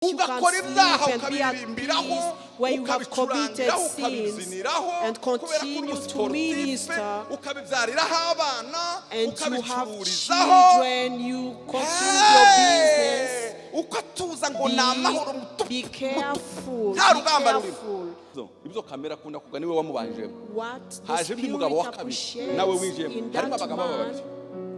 You can Ugakora ibyaha, sleep and be at ukabiririmbiraho, peace where you have committed ukabicurangiraho, sins ukabibyiniraho, and kubera ko uri continue to umusiporutife, minister ukabibyariraho abana, and you have ukabicururizaho. Children, you continue your business. Hey! Uko atuza ngo ni amahoro mutupu, Be mutupu. careful, Nta be rugamba rurimo. careful. Ibyo kamere akunda kuga niwe wamubanjemo. What the Haje undi mugabo spirit wa kabiri appreciates nawe winjiyemo, in harimo that abagabo man, babiri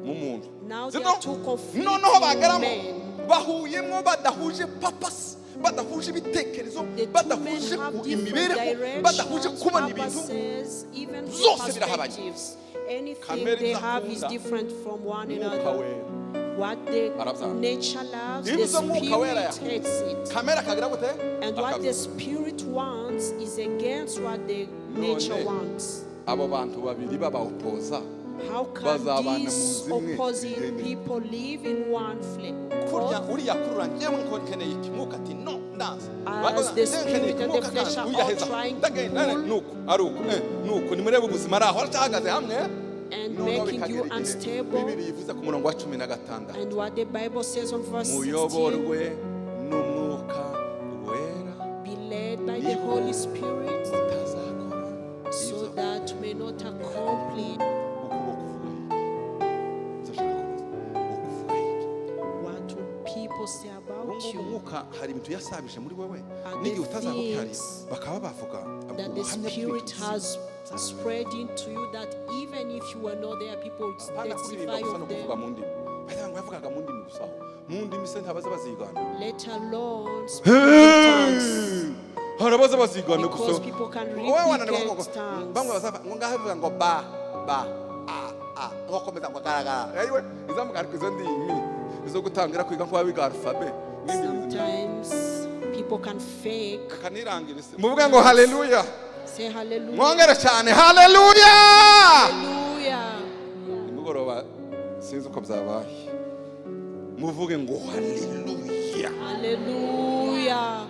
mu muntu. now Sibyo? there are two conflicting Noneho bagaramo men. Bahuyemo badahuje purpose, badahuje ibitekerezo, The two men badahuje have different imibereho, badahuje directions, kubona ibintu. Purposes, even Zose birahabanye. Perspectives. Anything Kamere they have is idakunda, different from one Mwuka another. Wera What the arabyanga. Nature loves, the Ibyo Mwuka Wera spirit yakunda, hates it. kamere akagira gute? And what the Akabyanga. Spirit wants is against what the nature None wants. Abo bantu babiri b'abawopoza How can bazabana mu these nzu imwe opposite ihene? People live in one Kurya cloth? uriya kurura, njyewe ngo nkeneye iki, Mwuka ati no, ndaza. As the spirit and the flesh are all trying to pull Nuko ari uko, nuko nimurebe ubuzima ari aho aracyahagaze hamwe. And Noneho making you bikagera igihe unstable. Bibiri ivuze ku murongo wa 16, And what the Bible says on verse 16, muyoborwe n'Umwuka Wera, be led by the Holy Spirit mutazakora so ibyo that you may not accomplish. Ukuboko kuvuga iki? Ndashaka kubaza, ukuvuga iki? What will people say about Ubu ngubu you? Umwuka hari ibintu yasabije muri wowe Are n'igihe the utazaba ukihari things bakaba bavuga that the ubuhamya Spirit bw'ibintu. Has spread into you that even if you were not there, people would Apana kuririmba testify gusa no of kuvuga them. mu ndimi. Bahita ngo yavugaga mu ndimi gusa, aho mu ndimi se ntabaza bazigana? Let alone speak in tongues. Hari abaza bazigana gusa. Because people can Wowe wananirwa replicate koko. Tongues. Bamwe bazavuga ngo ngaho bivuga ngo ba ba a a, ngo komeza ngo garagara yewe izamuka, ariko izo ndimi izo gutangira kwiga nko wiga alphabet n'indimi. Sometimes people can fake. Kanirangirize muvuge ngo haleluya. Say hallelujah. Mwongere cyane, haleluya. Hallelujah. Nimugoroba sinzi uko byabaye, muvuge ngo haleluya. Hallelujah.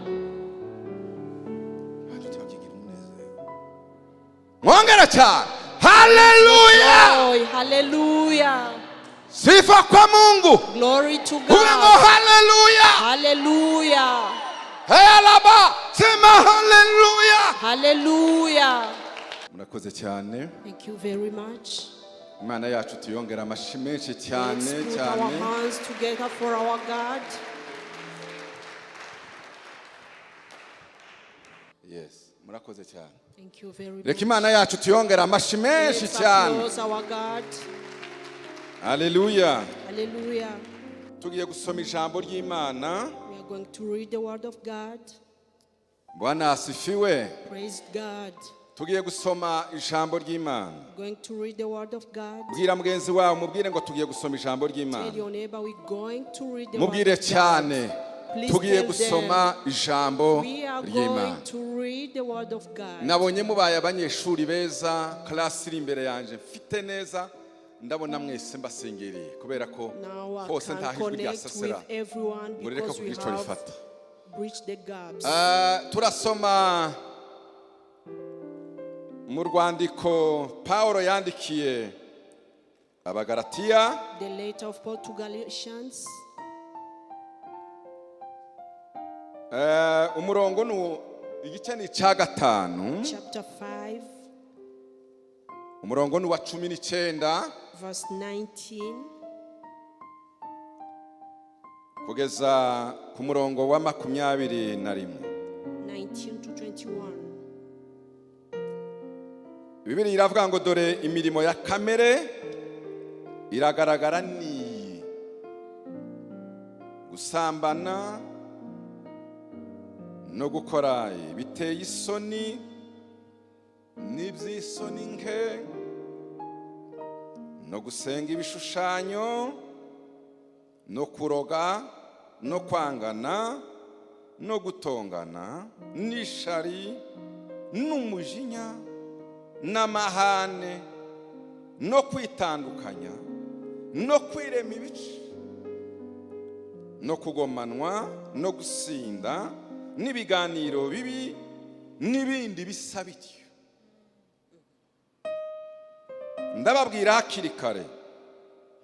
Ntacyo bakigira umunezero. Mwongere cyane, haleluya. Joy. Hallelujah. Sifa kwa Mungu. Glory to Uvuge ngo God. Haleluya. Hallelujah. Helaba sema haleluya. Hallelujah. Murakoze cyane. Thank you very much. Imana yacu tuyongera amashi menshi cyane Let's put cyane. Our hands together for our God. Yes, murakoze cyane. Thank you very much. Reka Imana yacu tuyongera amashi menshi Let's cyane. Applause our God. Haleluya. Hallelujah. Tugiye gusoma ijambo ry'Imana. We are going to read the word of God. Bwana asifiwe. Praise God. Tugiye gusoma ijambo ry'Imana. Going to read the word of God. Bwira mugenzi wawe, mubwire ngo tugiye gusoma ijambo Tell ry'Imana. Your neighbor we're going to read the word Mubwire of God. cyane, Please tugiye tell gusoma them ijambo we are ry'Imana. Going to read the word of God. Nabonye mubaye abanyeshuri beza, class iri imbere yanjye mfite neza, ndabona mwese mbasengereye kubera ko Now I hose can nta ijwi connect ryasasera with everyone ngo rireke because we kugira icyo have rifata. Bridged the gaps. Ah, turasoma mu rwandiko Pawulo yandikiye Abagaratiya. The letter of Paul to Galatians, Eh, umurongo ni igice ni icya gatanu, chapter 5, umurongo ni uwa 19 verse 19 kugeza ku murongo wa 21. 19 to 21. Bibiri iravuga ngo dore imirimo ya kamere iragaragara, ni gusambana no gukora ibiteye isoni n'iby'isoni nke no gusenga ibishushanyo no kuroga no kwangana no gutongana n'ishari n'umujinya n'amahane no kwitandukanya no kwirema ibice no kugomanwa no gusinda n'ibiganiro bibi n'ibindi bisa bityo. Ndababwira hakiri kare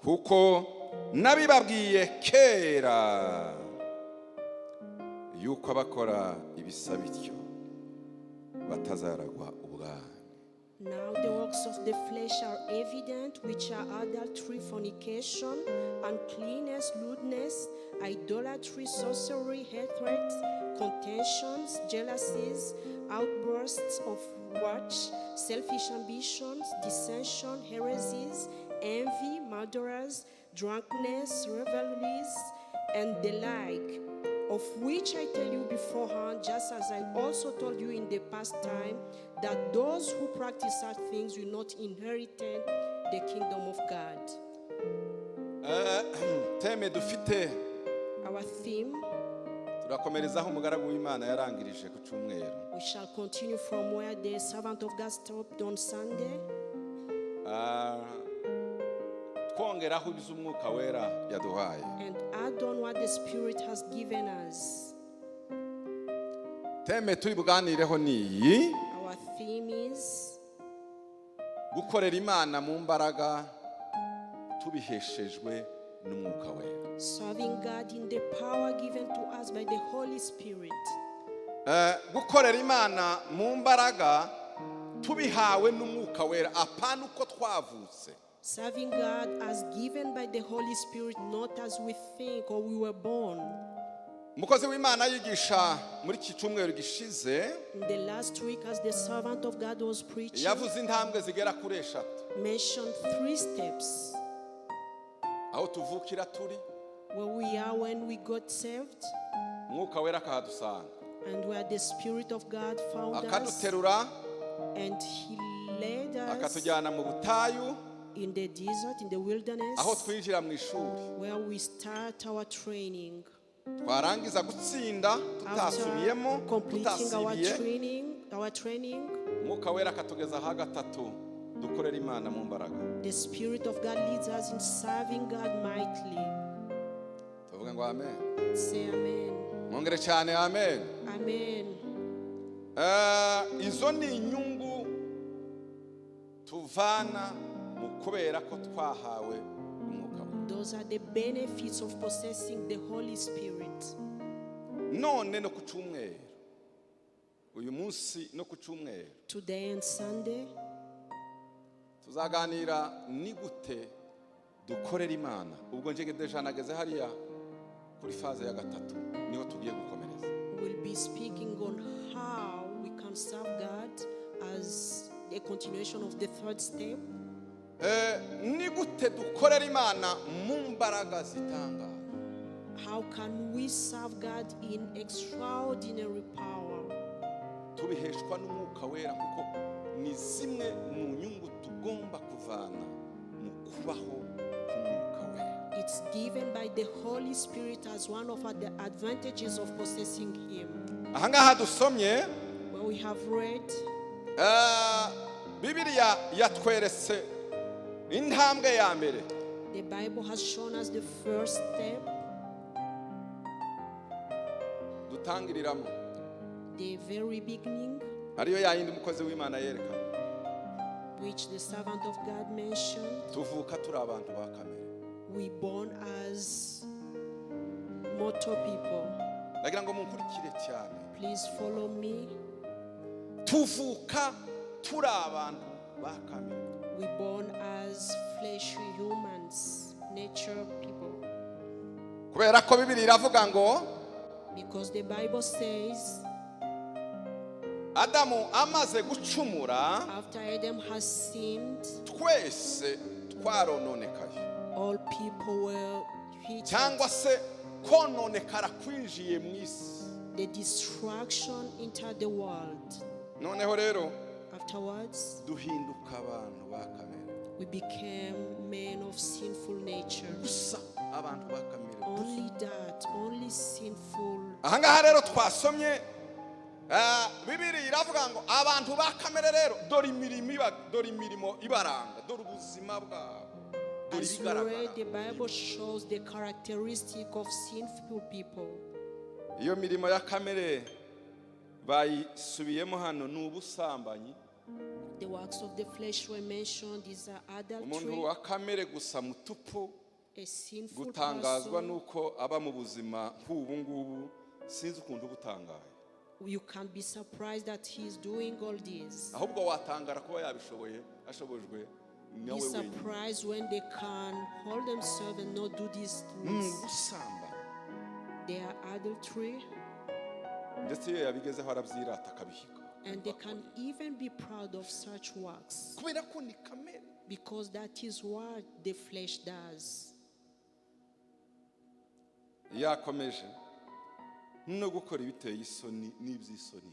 kuko nabibabwiye kera. Yuko abakora ibisa bityo batazaragwa ubwami. Now the works of the flesh are evident, which are adultery, fornication, uncleanness, lewdness, idolatry, sorcery, hatred, contentions, jealousies, outbursts of wrath, selfish ambitions, dissension, heresies, envy, murderers, drunkenness, revelries, and the like, of which I tell you beforehand, just as I also told you in the past time, that those who practice such things will not inherit the kingdom of God. Theme dufite, Our theme, turakomerezaho umugaragu w'Imana yarangirije ku cyumweru. We shall continue from where the servant of God stopped on Sunday, twongeraho iby'Umwuka Wera yaduhaye. And add on what the Spirit has given us. Theme turi buganireho ni iyi: Our theme is gukorera Imana mu mbaraga tubiheshejwe n'Umwuka Wera. Serving God in the power given to us by the Holy Spirit. Gukorera Imana mu mbaraga tubihawe n'Umwuka Wera, apana uko twavutse. Serving God as given by the Holy Spirit, not as we think or we were born. Umukozi w'Imana yigisha muri iki cyumweru gishize, In the last week, as the servant of God was preaching, yavuze intambwe zigera kuri eshatu. Mentioned three steps: Aho tuvukira turi, where we are when we got saved, Umwuka Wera akahadusanga, and where the Spirit of God found us, akaduterura, and He led us akatujyana mu butayu, in the desert, in the wilderness, aho twinjira mu ishuri. Where we start our training. Twarangiza gutsinda tutasubiyemo, After completing our tutasibiye, training, Umwuka Wera akatugeza aha gatatu, dukorera Imana mu mbaraga. The Spirit of God leads us in serving God mightily. Tuvuge ngo amen. Say amen. Mwongere cyane amen. Amen. Izo ni inyungu tuvana mu kubera ko twahawe Umwuka Wera. Those are the benefits of possessing the Holy Spirit. None no ku cyumweru, uyu munsi no ku cyumweru, Today and Sunday, tuzaganira ni gute dukorera Imana. Ubwo njye déjà nageze hariya kuri phase ya gatatu, niho tugiye gukomereza. We'll be speaking on how we can serve God as a continuation of the third step. Ni gute dukorera Imana mu mbaraga zitangaje? How can we serve God in extraordinary power? Tubiheshwa n'Umwuka Wera, kuko ni zimwe mu nyungu tugomba kuvana mu kubaho k'Umwuka Wera. It's given by the Holy Spirit as one of the advantages of possessing Him. Ahangaha dusomye, Where we have read, Bibiliya yatweretse intambwe ya mbere. The Bible has shown us the first step, Dutangiriramo, the very beginning, ariyo yayindi umukozi w'Imana yerekana. Which the servant of God mentioned. Tuvuka turi abantu ba kamere. We born as mortal people. Ndagira ngo munkurikire cyane. Please follow me. Tuvuka turi abantu ba kamere. We born as fleshy humans, nature people. Kubera ko Bibiliya iravuga ngo Because the Bible says Adamu amaze gucumura, after Adam has sinned, twese twarononekaye, all people were cheated. Cyangwa se kononekara kwinjiye mu isi. The destruction entered the world. Noneho rero Afterwards, duhinduka abantu ba kamere we became men of sinful nature. gusa, abantu ba kamere gusa. Only that, only sinful. Ahangaha rero twasomye, Bibiliya iravuga ngo abantu ba kamere rero, dore imirimo iba, dore imirimo ibaranga, dore ubuzima bwabo, dore As we read, ibigaragara. The Bible shows the characteristic of sinful people. Iyo mirimo ya kamere bayisubiyemo hano, ni ubusambanyi. The works of the flesh were mentioned. These are Umuntu adultery, wa kamere gusa mutupu, a sinful gutangazwa person. n'uko aba mu buzima nk'ubu ngubu. Sinzi ukuntu uba utangaye. You can't be surprised that he's doing all this. Ahubwo watangara kuba yabishoboye, ashobojwe Be nawe wenyine. surprised when they can hold themselves and not do these Ni things. ubusambanyi. They are adultery, Ndetse iyo yabigezeho arabyirata, akabihiga. and they can even be proud of such works Kubera ko ni kamere. because that is what the flesh does. Yakomeje no gukora ibiteye isoni n'iby'isoni,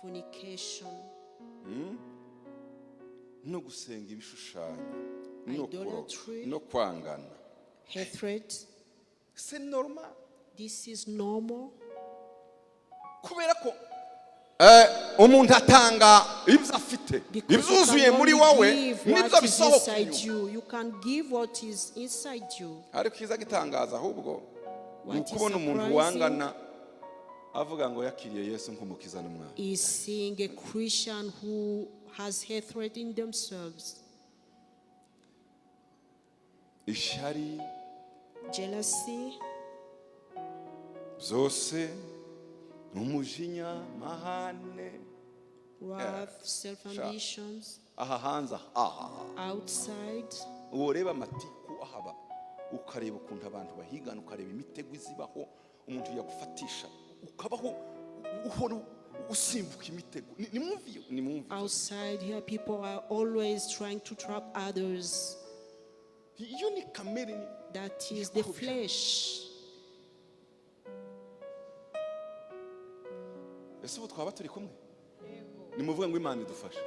Fornication, no gusenga ibishushanyo, no kuroga, idolatry, no kwangana. Hatred. C'est normal. This is normal. Kubera ko umuntu atanga ibyo afite. Because you Ibyuzuye can muri only wowe give nibyo what is bisohoka inside inyuma. you. You can give what is inside you. Ariko ikiza gitangaza ahubwo ni What is ukubona umuntu surprising wangana avuga ngo yakiriye Yesu nk'umukiza n'umwami. is seeing a Christian who has hatred in themselves, Ishyari, jealousy, byose, umujinya, mahane. Wrath, self ambitions, Aha hanze aha, outside. Ureba amatiku ahaba, ukareba ukuntu abantu bahigana, ukareba imitego izibaho, umuntu yagufatisha, ukabaho uhora usimbuka imitego. Nimwumve, nimwumve. Outside here, people are always trying to trap others. Iyo ni kamere ni That is the flesh. Ese ubu twaba turi kumwe? Nimuvuge ngo Imana idufashe.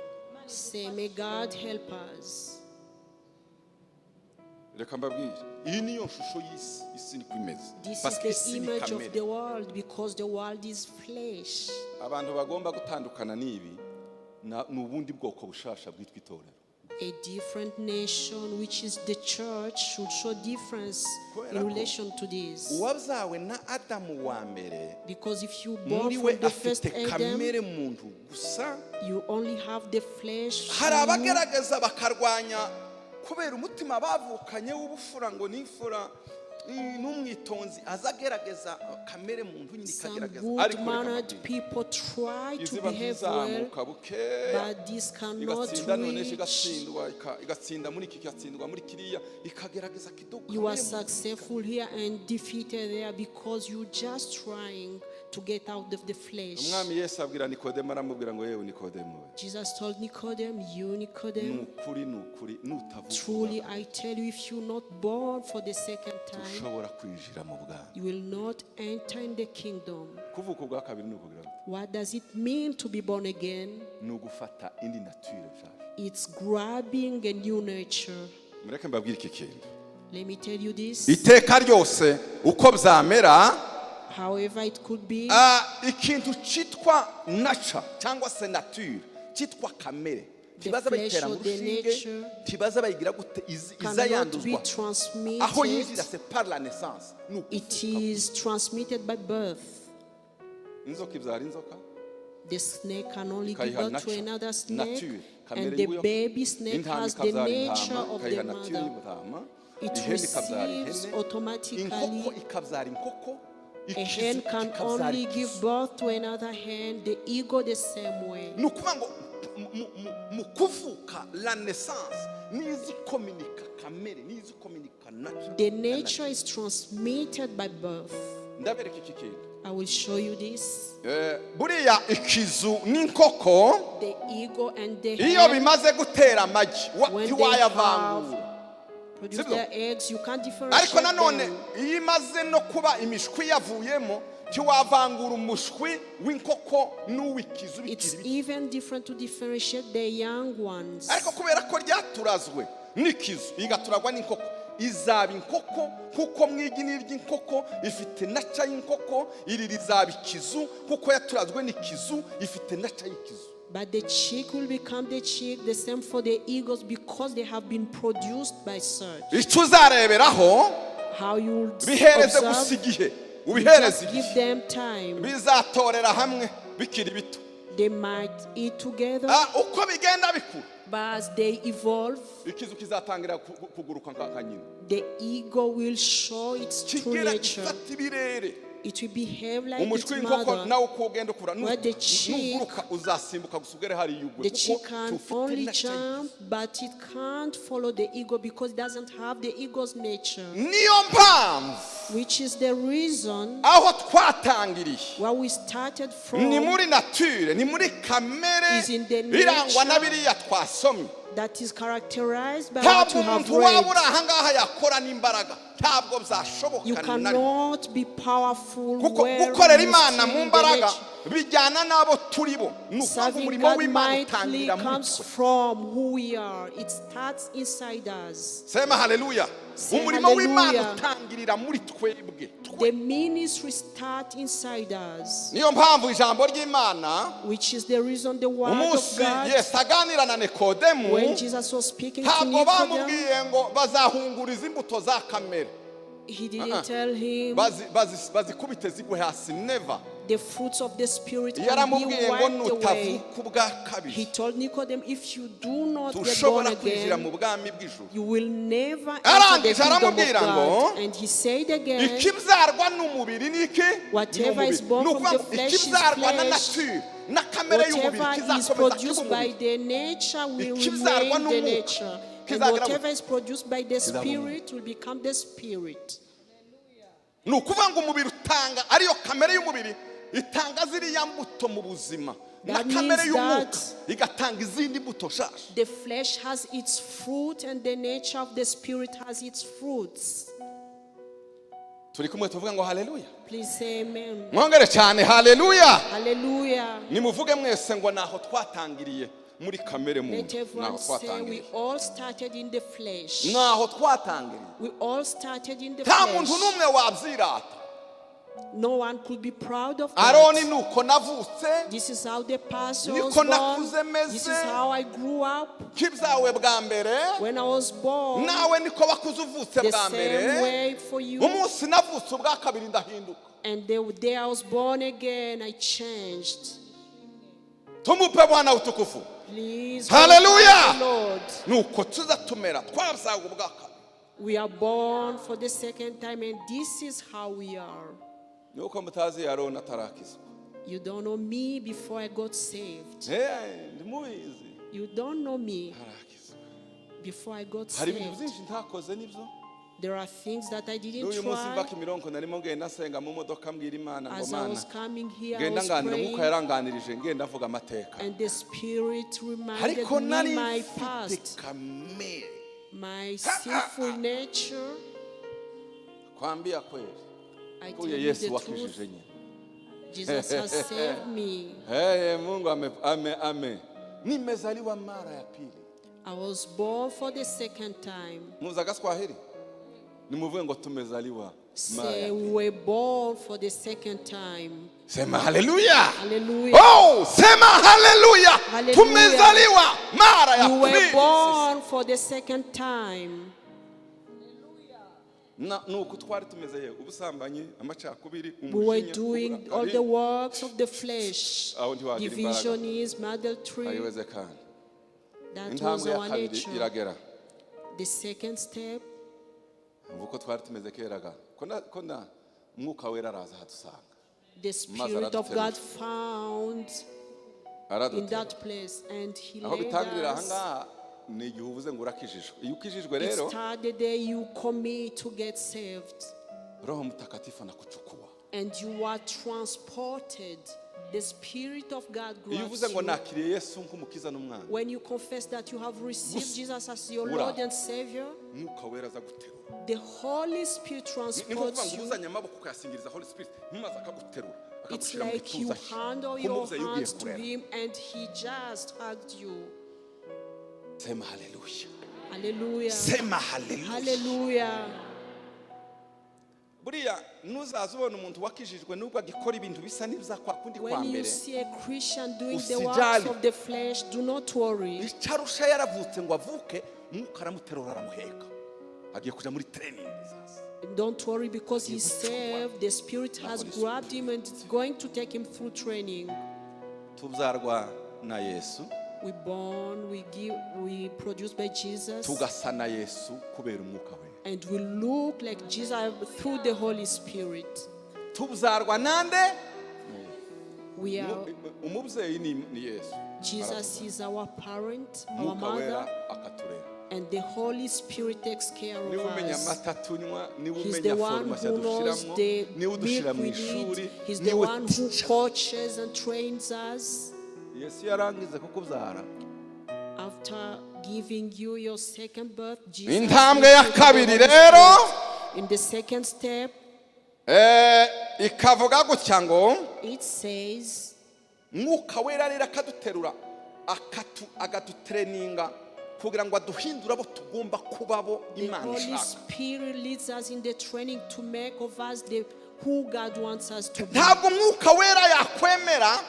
Say, may God help us. Reka mbabwire, iyi niyo shusho y'isi. Isi niko imeze. This is Parce que the isi ni image of kamere. the world because the world is flesh. Abantu bagomba gutandukana n'ibi ni ubundi bwoko bushasha bwitwa itorero. A different nation, which is the church, should show difference Kubera in ko relation to this. Uwabyawe na Adamu wa mbere, Because if you born muri we from the first afite Adam, kamere muntu gusa. You only have the flesh Hari in you. abagerageza bakarwanya kubera umutima bavukanye w'ubufura, ngo n'imfura n'umwitonzi, aza agerageza kamere muntu nyine Some ikagerageza. good Ariko reka mannered mbabwire, people try to iziba behave well, ntizamuka bukeya, but this cannot igatsinda none ejo, reach. igatsindwa, igatsindwa muri iki, igatsindwa muri kiriya, ikagerageza kidogo. You are kamere muntu. successful here and defeated there because you're just trying to get out of the flesh. Umwami Yesu abwira Nikodemo, aramubwira ngo: "Yewe Nikodemo we, Jesus told Nicodemus, "You ni Nicodemus, ukuri, ni ukuri, nutavuka truly I tell you, if you're not born for the second time, ushobora kwinjira mu bwami." you will not enter in the kingdom." Kuvuka ubwa kabiri ni ukugira ngo What does it mean to be born again? Ni ugufata indi nature nshasha. It's grabbing a new nature. Mureke mbabwire iki kintu. Let me tell you this. Iteka ryose uko byamera, However, it could be, ikintu cyitwa naca cyangwa se nature, cyitwa kamere, ntibaza flesh bayitera mu or the rushinge, nature ntibaza bayigira gute, iza cannot be yanduzwa aho yinjira. transmitted. C'est par la naissance, ni It ukuvuka. is transmitted by birth. Inzoka ibyara inzoka, The snake can only give ikayiha birth to nature, another snake, nature kamere and the y'ubuyoka. baby snake Intama has the ikabyara nature intama, of the ikayiha nature mother. y'intama. It Ihene ikabyara receives ihene, automatically. inkoko ikabyara inkoko, A ikizu hen can kikabyara only give ikizu. birth to another hen, the eagle the same way. Ni ukuvuga ngo mu kuvuka, la naissance nizi kominika kamere, nizi kominika nature. The nature is transmitted by birth. Ndabereka iki kintu. I will show you this. Buriya ikizu n'inkoko, The eagle and the iyo hen bimaze gutera amagi, when they ntiwayavangura. produce Sibyo? their eggs, you can't Ariko differentiate nanone them. iyo imaze no kuba imishwi yavuyemo, ntiwavangura umushwi w'inkoko n'uw'ikizu It's bikiri bito. even different to differentiate the young ones. Ariko kubera ko ryaturazwe n'ikizu, igaturagwa n'inkoko, izaba inkoko kuko mwigi n'iry'inkoko ifite nature y'inkoko. Iri rizaba ikizu kuko yaturazwe n'ikizu, ifite nature y'ikizu. But the chick will become the chick, the same for the eagles because they have been produced by such. Icyo uzareberaho, How you will bihereze gusa observe, igihe, ubihereze give igihe, them time. bizatorera hamwe bikiri bito. They might eat together, Uko bigenda bikura, but as they evolve, ikizu kizatangira kuguruka nka nyina, the eagle will show its true kigera nature. gifata ibirere. It will behave like its Umushwi w'inkoko mother. nawe uko ugenda ukura Where the chick- nuguruka uzasimbuka gusa ugere hariya ugwe The kuko chicken tufite only nature jump, but it can't follow the eagle because it doesn't have the eagle's nature. Niyo mpamvu Which is the reason aho twatangiriye where we started ni from muri nature, ni muri kamere Is in the irangwa na nature biriya twasomye. That is characterized by what Ntabwo you have umuntu waba read. uri ahangaha yakora n'imbaraga, ntabwo byashoboka You na rimwe. Cannot be powerful Kuko where gukorera you Imana still mu in the mbaraga nature. Bijyana n'abo turi bo. Ni ukuvuga Serving umurimo God w'Imana mightily utangirira muri comes twe. From who we are. It starts inside us. Sema haleluya. Say Umurimo w'Imana hallelujah. utangirira muri twebwe. The ministry starts inside us, Niyo mpamvu ijambo ry'Imana which is the reason the word of umunsi God, Yesu aganira na Nikodemu when Jesus was speaking to ntabwo Nicodemus, bamubwiye ngo bazahunguriza imbuto za kamere he didn't tell him bazikubite zigwe hasi, never. The fruits of the Spirit can be Yaramubwiye ngo wiped away. nutavuka ubwa He kabiri told Nicodemus, if you do not get born tushobora kwinjira again, mu bwami bw'ijuru. you will never enter the Arangije kingdom of aramubwira ngo, God. And he said again, ikibyarwa n'umubiri ni iki? Whatever Ni is umubiri. Born Ni from ukuvuga the ngo flesh is ikibyarwa na flesh. Nature na kamere y'umubiri Whatever is kizakomeza kiba produced by umubiri. The nature will Ikibyarwa remain the n'umwuka nature. And kizagira whatever is produced by the Kizaba umwuka. Spirit will become the Spirit. Ni ukuvuga ngo umubiri utanga ariyo kamere y'umubiri itanga ziriya mbuto mu buzima na That kamere means y'umwuka that igatanga izindi mbuto nshyashya. the flesh has its fruit and the nature of the Spirit has its fruits. Turi kumwe tuvuga ngo haleluya. Please say amen. Mwongere cyane haleluya. Hallelujah. Nimuvuge mwese ngo naho twatangiriye muri kamere Let muntu everyone naho say we twatangiriye all started in the flesh. naho twatangiriye. We all started in the Nta muntu flesh. n'umwe wabyirata. No one could be proud of Aroni that. nuko navutse This is how the pastor was niko born. nakuze meze. This is how I grew up. Nkibyawe bwa mbere When I was born, nawe niko wakuze uvutse the bwa mbere. Same way for you. Umunsi navutse ubwa kabiri ndahinduka. And the day I was born again, I changed. Tumupe Bwana utukufu. Please, Hallelujah. glorify the Lord. Nuko tuza tumera twabyawe ubwa kabiri. We are born for the second time, and this is how we are. Nuko mutazi Aroni atarakizwa. You don't know me before I got saved. Eh, ndimubizi You don't know me atarakizwa. Before I got Hari ibintu saved. byinshi ntakoze nibyo. There are things that I didn't N'uyu munsi mva try. Kimironko narimo ngenda nsenga mu modoka mbwira Imana ngo As I Mana was coming here, I ngenda was nganira umwuka praying, yaranganirije ngenda avuga amateka and the Spirit reminded ariko me nari my mfite past, kamere my sinful nature. Kwambia kweli I huyo tell you Yesu the truth, wakijije nyine. Jesus has saved me. Hey, Mungu ame, ame, ame. Nimezaliwa mara ya pili. I was born for the second time. Muzi agaswahili nimuvuge ngo tumezaliwa mara Say ya we pili. Were born for the second time. Sema haleluya. Hallelujah. Oh, sema haleluya. Hallelujah. Tumezaliwa mara ya We were pili. Born for the second time. Nuko twari tumeze yewe ubusambanyi amacakubiri We were umujinya doing all uburakari the works of the flesh. Aho ntiwagira imbaraga. Divisionism, adultery. Haiwezekani. That was Intambwe ya our kabiri nature. iragera. The second step, Umva uko twari tumeze keraga ko na umwuka wera araza ahadusanga the maze Spirit of araduterura. God found in Araduterura. That place and He Aho led bitangirira us. ahangaha ni igihe uvuze ngo urakijijwe iyo ukijijwe It rero started the day you commit to get saved Roho Mtakatifu anakuchukua. And you are transported. The Spirit of God Iyo grabs uvuze ngo you. nakiriye Yesu nk'umukiza n'umwana When you confess that you have received Gusa Jesus as your ura. Lord and Savior, Mwuka wera aza guterura. The Holy Spirit Ni nko kuvuga transports ngo you. uzanye amaboko ukayasingiriza Holy Spirit ntumaze akaguterura It's akagushyira mu like you gituza cye handle your nk'umubyeyi ugiye hands to kurera. Him and He just hugged you. Sema haleluya. Hallelujah. Sema haleluya. Hallelujah. Buriya nuzaza ubona umuntu wakijijwe nubwo agikora ibintu bisa n'ibya kwa kundi kwa When you mbere see a Christian doing the works usijali. Of the flesh, do not worry. Icyo arusha yaravutse ngo avuke umwuka aramuterura aramuheka agiye kuja muri training sasa. Don't worry because he's Gucungwa saved. The Spirit na has Holy Spirit. Grabbed him and is going to take him through training. Tubyarwa na Yesu We born, we give, we produced by Jesus, tugasa na Yesu kubera umwuka wera. And we look like Jesus through the Holy Spirit. Tubyarwa nande? We are Umubyeyi ni Yesu. Jesus is our parent, our Mwuka Wera mother, akaturera. And the Holy Spirit takes care of Niwe umenya us. amata tunywa, niwe He's umenya the one formation who knows dushyiramo, the niwe udushyira milk mu we ishuri, need. He's the niwe one who teacher. coaches and trains us. Yesu yarangiza kukubyara, After giving you your second birth, Jesus intambwe gives ya you the kabiri Holy rero Spirit. In the second step, ikavuga gutya ngo it says, Mwuka Wera rero akaduterura, akadutraininga kugira ngo aduhindure abo tugomba kuba bo the Imana Holy ishaka. Spirit leads us in the training to make of us the who God wants us to be. Ntabwo Umwuka Wera yakwemera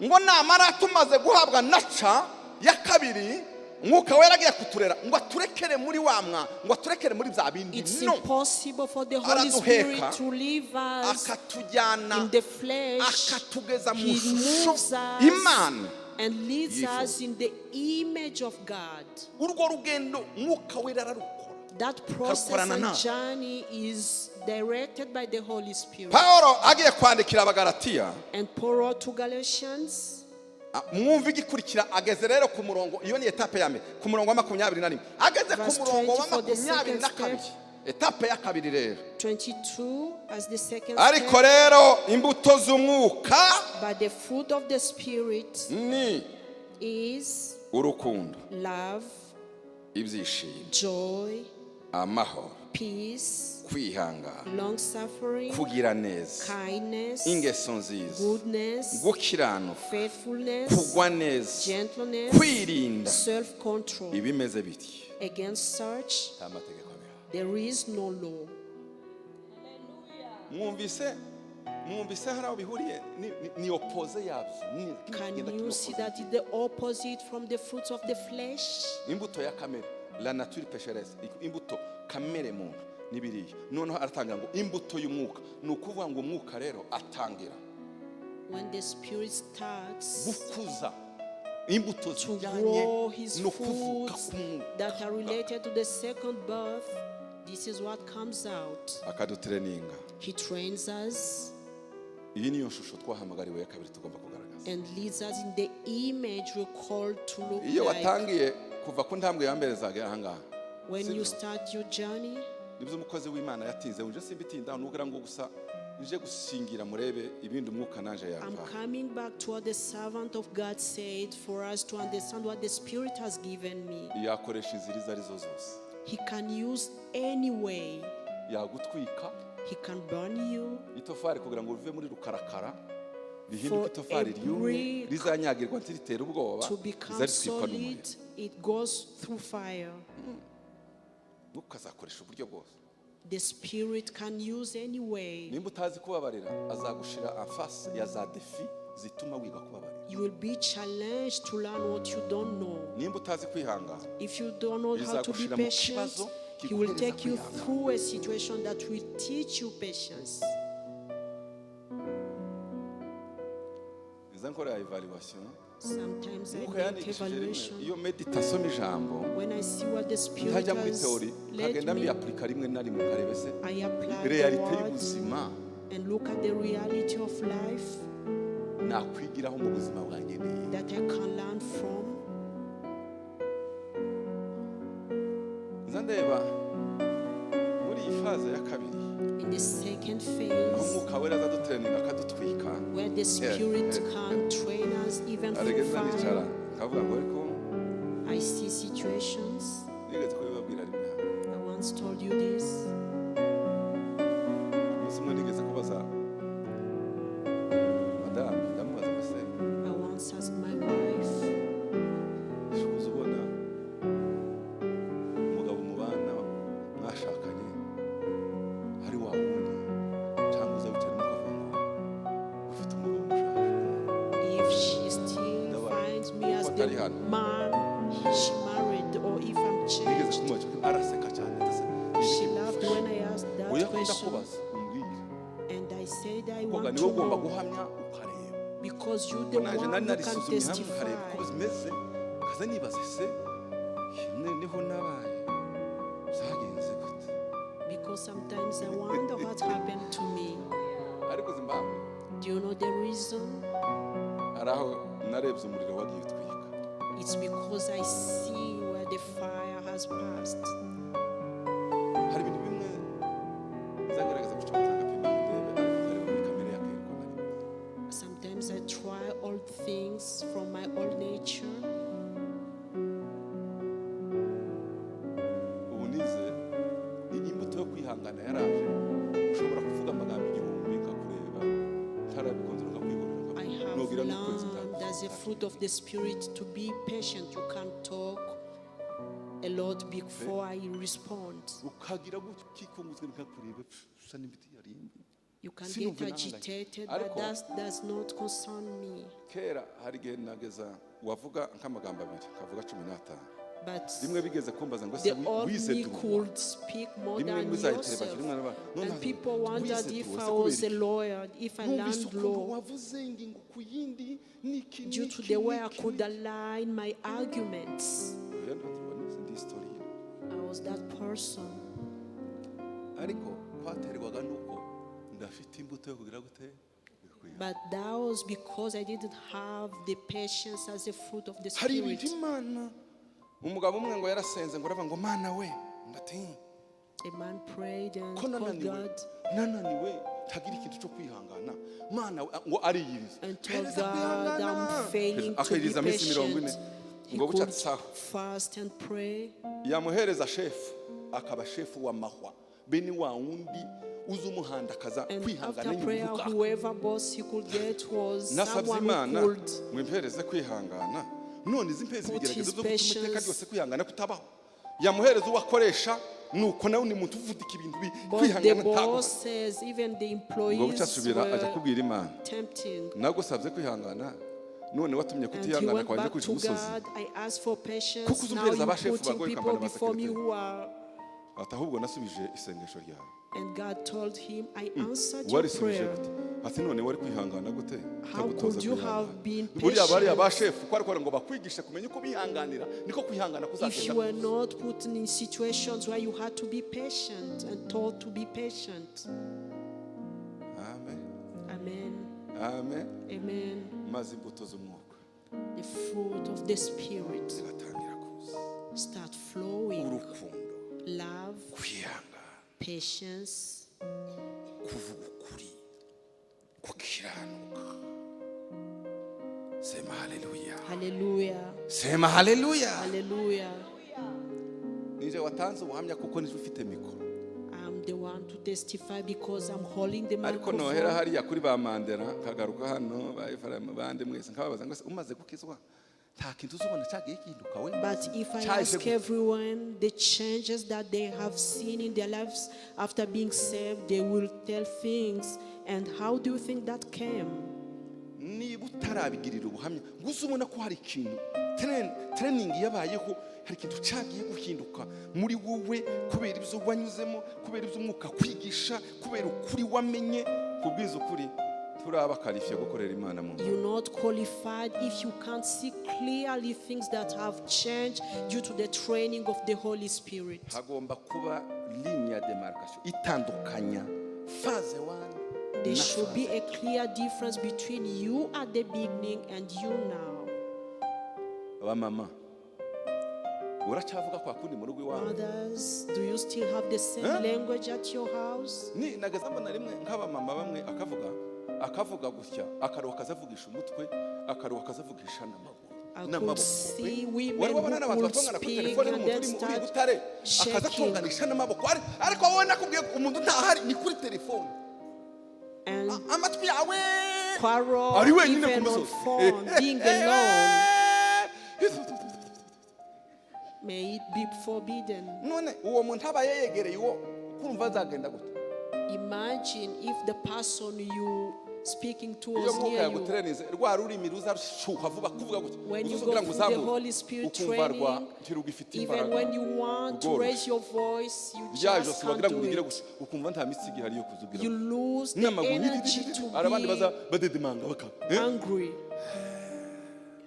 ngo namara tumaze guhabwa nature ya kabiri, Umwuka Wera agiye kuturera ngo aturekere muri wa mwa, ngo aturekere muri bya bindi. It's No. impossible for the Holy Araduheka, Spirit to leave us akatujyana, in the flesh. akatugeza mu He ishusho moves us Imana and leads yifuza. us in the image of God. Urwo rugendo Mwuka Wera ararukora. That process Karukorana and nawe. journey is directed by the Holy Spirit. Pawulo agiye kwandikira Abagalatiya, And Paul wrote to Galatians, mwumva igikurikira. Ageze rero ku murongo, iyo ni étape ya mbere, ku murongo wa 21, ageze ku Verse murongo wa 20 for the makumyabiri na second kabiri step. Étape ya kabiri rero, 22 as the second ariko step. rero imbuto z'umwuka But the fruit of the Spirit ni is urukundo, love, ibyishimo, joy, amahoro, peace, kwihangana, long suffering, kugira neza, kindness, ingeso nziza, goodness, gukiranuka, faithfulness, kugwa neza, gentleness, kwirinda. self control. Ibimeze bityo, Against such, nta mategeko abihana. there is no law. Mwumvise hari aho bihuriye? Ni opposé yabyo. Can Kigenda you see kiri opposé. that it's the opposite from the fruits of the flesh? Imbuto ya kamere, la nature pécheresse, imbuto kamere muntu n'ibiriya. Noneho aratangira ngo imbuto y'umwuka, ni ukuvuga ngo umwuka rero atangira When the Spirit starts gukuza imbuto to zijyanye grow his no kuvuka fruits k'umwuka, that are related to the second birth, this is what comes out. Akadutraininga. He trains us Iyi niyo shusho twahamagariwe ya kabiri tugomba kugaragaza. And leads us in the image we're called to look Iyo like. watangiye kuva ku ntambwe ya mbere zagera ahangaha, When sibyo? you start your journey, Nibyo umukozi w'Imana yatinze, uje simbitinda, nugira ngo gusa nje gusingira murebe ibindi umwuka naje I'm yamva. Coming back to what the servant of God said for us to understand what the Spirit has given me. Yakoresha inzira izo arizo zose. He can use any way. Yagutwika. He can burn you. Itofari kugira ngo rive muri rukarakara rihinduke For itofari a ryumye brick rizanyagirwa ntiritere ubwoba, to become riza ritwikwa n'umuriro. solid, it goes through fire. Mwuka azakoresha uburyo bwose. The Spirit can use any way. Nimba utazi kubabarira, azagushira en face ya za défis zituma wiga kubabarira. You will be challenged to learn what you don't know. Nimba utazi kwihangana, If you don't know how to be bizagushira mu patient, kibazo He will kiguhereza take you kwihangana. Through a situation that will teach you patience. Iza nkora ya evaluation. Sometimes I Mwuka make yanyigishije rimwe, evaluation. iyo medita asoma ijambo, When I see what the Spirit ntajya muri has théorie, led nkagenda me, mbiyapurika rimwe na rimwe, nkarebe se I apply the réalité word y'ubuzima and look at the reality of life nakwigiraho mu buzima bwanjye ni iyihe. That I can learn from. Nza ndeba muri iyi phase ya kabiri, In the second aho phase, Umwuka Wera aza dutraininga akadutwika, where the Spirit can train us even through arigeza nicara fire, nkavuga ngo ariko I see situations. nigeze kubibabwira rimwe hano. I once told you this. Umunsi umwe nigeze kubaza madamu, ndamubaza ngo se, I once asked my wife, uzi ubona umugabo mubana mwashakanye ari wa wundi, cyangwa uza wicara ukavuga ngo ufite umugabo mushaje? If she still Ndabaye. Finds me as Kuko the atari hano. Man she married or if I'm Nigeze changed. kumubaza, araseka cyane ndetse. She laughed when I asked that Oya, question. ndakubaza umbwire. And I said, I Koga want niwe to ugomba know guhamya ukareba, because you're the ko nanjye one nari who can narisuzumye hamwe nkareba uko testify. bimeze, nkaza nibaza se niho nabaye byagenze gute? Because sometimes I wonder what happened to me. Ariko Ariko uzi impamvu? Do you know the reason? Hari aho narebye umuriro wagiye utwika. It's because I see where the fire has passed. Hari ibintu bimwe nzagerageza gucuruza agapima ngo ndebe, ariko nkareba muri kamere ya kera uko nari meze. Sometimes I try old things from my old nature. Ubu nize ni imbuto yo kwihangana yaraje, ushobora kuvuga amagambo 1000 nkakureba ntarabikonzora nkakwihorera. I have Nogira n'ukwezi. Learned as a fruit of the Spirit to be patient. You can't talk a lot before I respond. Ukagira gutya ukikunguzwa nkakureba usa n'ibiti yarimbi. You can get Sinumve nahanganye. agitated, but Ariko that does not concern me. Kera hari igihe nageza wavuga nk'amagambo abiri kavuga 15. But Rimwe bigeze kumbaza ngo se the old wize me droit? could speak more Rimwe than muzayitere yourself. rimwe none And people wondered wize if droit, I se was kubera a iki? lawyer, if I Numvise learned ukuntu law, wavuze ingingo ku yindi n'iki due to n'iki the way I n'iki, could n'iki. align my arguments. Oya, nta droit nize, ndi historien. I was that person. Ariko kwaterwaga nuko ndafite imbuto yo kugira gute? Yo kwihangana. But that was because I didn't have the patience as a fruit of the Hari ibintu Spirit. Imana, umugabo umwe ngo yarasenze ngo aravuga ngo mana we ndatinya A man prayed and ko called nananiwe God nananiwe ntagira ikintu cyo kwihangana mana we, ngo ariyiriza and told Mpereza God, kwihangana. I'm failing to be Akiyiriza iminsi 40. patient. He Ngo buca could sawa. fast and pray. Yamuhereza shefu akaba shefu wa mahwa bene wa wundi uza umuhandakaza And kwihangana after prayer, nyubuka. whoever boss he could get was Nasabye someone Imana who could ngo impereze kwihangana, none izi mpezi put ibigeragezo his byo gutuma iteka patience. ryose kwihangana kutabaho. Yamuhereza uwo akoresha nuko nawe ni umuntu uvudika ibintu But the kwihangana ntabwo. bosses, even the Ngo buca employees asubira ajya were kubwira Imana tempting. nagusabye kwihangana none watumye And he kutihangana went kwanjye back kuja to umusozi. God. I asked for patience. Kuko Now uzumpereza you're abashefu putting bagoye people ukambana before me abasekreteri. who are. Ati ahubwo nasubije isengesho ryawe. And God told him, I answered your Warisubije prayer. gute? Ati none wari kwihangana gute How utagutoza could you kwihangana? have been Buriya bariya patient ba shefu ko ariko ngo bakwigishe kumenya uko bihanganira niko kwihangana if kuzagenda you were kuza. not put in situations where you had to be patient and taught to be patient? Amen. Amen. Amen. Amen. Maze imbuto z'umwuka The fruit of the Spirit zigatangira kuza. start flowing. Urukundo, Love, kwihangana, patience, kuvuga ukuri, gukiranuka. Sema haleluya. Hallelujah. Sema haleluya. Hallelujah. Nije watanze ubuhamya kuko nije ufite mikoro. I'm the one to testify because I'm holding the Ariko nohera microphone. hariya kuri ba Mandela nkagaruka hano ba Efraim bande mwese nkababaza ngo ese umaze gukizwa nta kintu uzubona cyagiye gihinduka we? But if I Cyaje ask gute? everyone the changes that they have seen in their lives after being saved, they will tell things. And how do you think that came? Niba utarabigirira ubuhamya ngo uze ubona ko hari ikintu training yabayeho, hari ikintu cyagiye guhinduka muri wowe kubera ibyo wanyuzemo, kubera ibyo umwuka kwigisha, kubera ukuri wamenye, kubwiza ukuri turaba qualifié gukorera Imana mu You're not qualified if you can't see clearly things that have changed due to the training of the Holy Spirit. Hagomba kuba ligne ya démarcation itandukanya phase 1 There na should be phase a clear difference between you at the beginning and you now. Abamama uracyavuga kwa kundi mu rugo iwawe? Mothers, do you still have the same Huh? language at your house? Ni nagaza mbona rimwe nk'abamama bamwe akavuga akavuga gutya akaruha akazavugisha umutwe akaruha akazavugisha n'amaguru I could n'amaboko. see women Wari wabona who n'abantu would batongana kuri speak telefone and n'umuntu then uri uri start Butare shaking. akazatonganisha n'amaboko. Ariko wowe nakubwiye ko umuntu ntahari ni kuri telefone. And Amatwi yawe quarrel ari wenyine ku even on musozi. phone, being alone. May it be forbidden. None uwo muntu aba yegereye uwo kumva azagenda gute? Imagine if the person you speaking to Iyo was mwuka near you. yaguteranize rwa rurimi ruzashuha vuba kuvuga gutya When you uzuza go kugira ngo through the uzamure Holy Spirit ukumva rwa training, ntirugifite even imbaraga when you want to rworoshe. raise your voice, you Rya just josi can't wagira ngo do urigire it. gusa ukumva nta mitsi igihari yo kuzugira You lose the n'amaguru energy to hari abandi baza be badedemanga baka angry.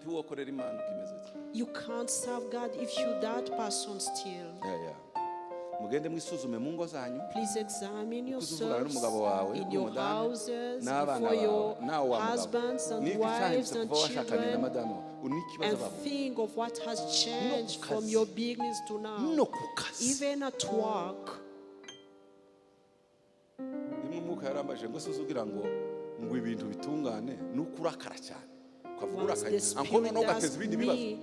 Ntiwokorera Imana ukimeze utya. You can't serve God if you that person still. Ya, ya. Mugende mwisuzume mu ngo zanyu. Please examine Uko uzuvugana yourselves n'umugabo wawe, in your n'umudamu, houses, n'abana before bawe, your nawe wa mugabo. husbands and Niki cyahindutse wives and kuva washakanye na children, madamu wawe? N'ikibazo and bavuga. think of what has changed ku from kazi. your beginnings to now. No ku kazi. Even at work. Rimwe Umwuka yarambaje ngo se uzugira ngo ibintu bitungane nuko urakara cyane, ukavuga Once urakaye the anko Spirit noneho ugateza asked ibindi bibazo. me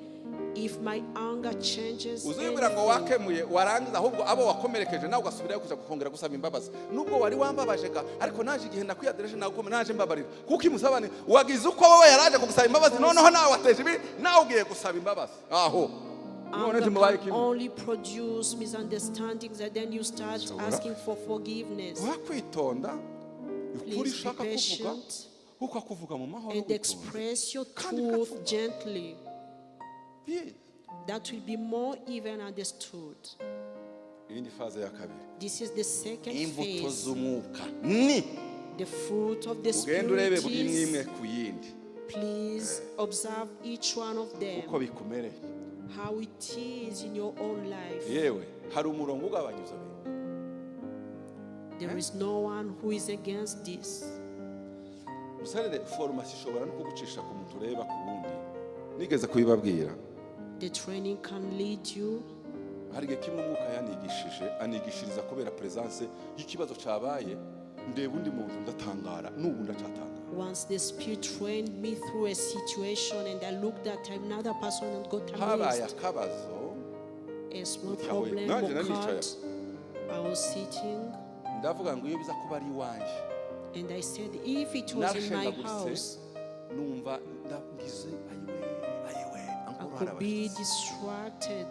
if my anger changes Uzibwira ngo anything. wakemuye, warangiza ahubwo abo wakomerekeje nawe ugasubirayo kuza kongera gusaba imbabazi, nubwo wari wambabaje ga, ariko naje igihe nakwiyadereje nawe naje mbabarira, kuko imusabane wagize uko wowe yaraje kugusaba imbabazi, noneho nawe wateje ibi, nawe ugiye gusaba imbabazi aho none Anger ntimubaye can kimwe. only produce misunderstandings, and then you start Ushobora asking for forgiveness. wakwitonda ukuri Please be ushaka kuvuga patient ukakuvuga mu mahoro and witonze. express your Kandi truth bikakuba. gently. Yes. That will be more even understood. Iyi ni phase ya kabiri. This is the second Imbuto phase. z'Umwuka ni The fruit of the ugenda urebe Spirit buri imwe imwe is, ku yindi please observe each one of them, uko bikumereye. How it is in your own life. Yewe, hari umurongo ugabanya ibyo bintu. There is no one who is against this. Musarire, formation ishobora no kugucisha ku muntu ureba ku wundi, nigeze kubibabwira. The training can lead you. Hari igihe kimwe Umwuka yanigishije, anigishiriza kubera presence y'ikibazo cyabaye, ndeba undi muntu ndatangara, n'ubu ndacatangara. Once the Spirit trained me through a situation, and I looked at another person and got Habaye amazed. Akabazo. A small Gutya we, problem nanjye nanicaye. occurred. I was sitting Ndavuga ngo iyo biza kuba ari iwanjye, and I said, if it was in my narashengaguritse, house, numva ndagize ayiwe ayiwe I ankuru could be harabashyitsi. distracted.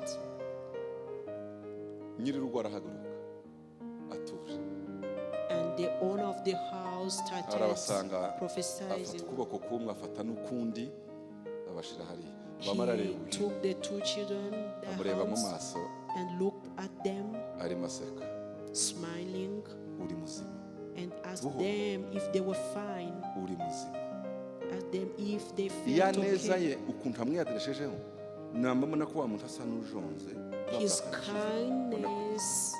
Nyir'urugo arahaguruka atuje. And the owner of the house started Arabasanga, afata prophesying. ukuboko kumwe, afata n'ukundi, abashira hariya, bamara He areba uyu, took the two children, their amureba mu hands, maso and looked at them, arimo aseka. Smiling, Uri muzima? And asked Buhoro. Them if they were fine. Uri muzima? Asked them if they Iya felt neza okay. ye, ukuntu amwiyadereshejeho, nambona ko wa muntu asa n'ujonze. His Bwa burakari yashize, mbona ko kindness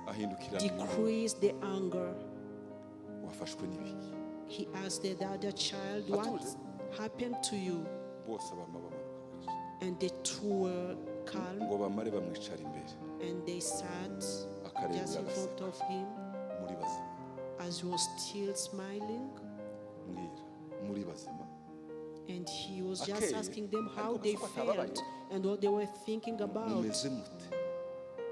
ahindukira, decreased the anger. Wafashwe n'ibiki? He asked the other child, "What Atuje. Happened to you?" Bose bama bamanuka baricara. And the two were calm Ngo bamare bamwicara imbere, and they sat akareba, just in front agaseka. Of him Muri bazima? As he was still smiling. Mbwira, muri bazima? And he was just Akeye, asking them how ariko they gusa ko atababaye. Felt and what they were thinking about, Mumeze mute?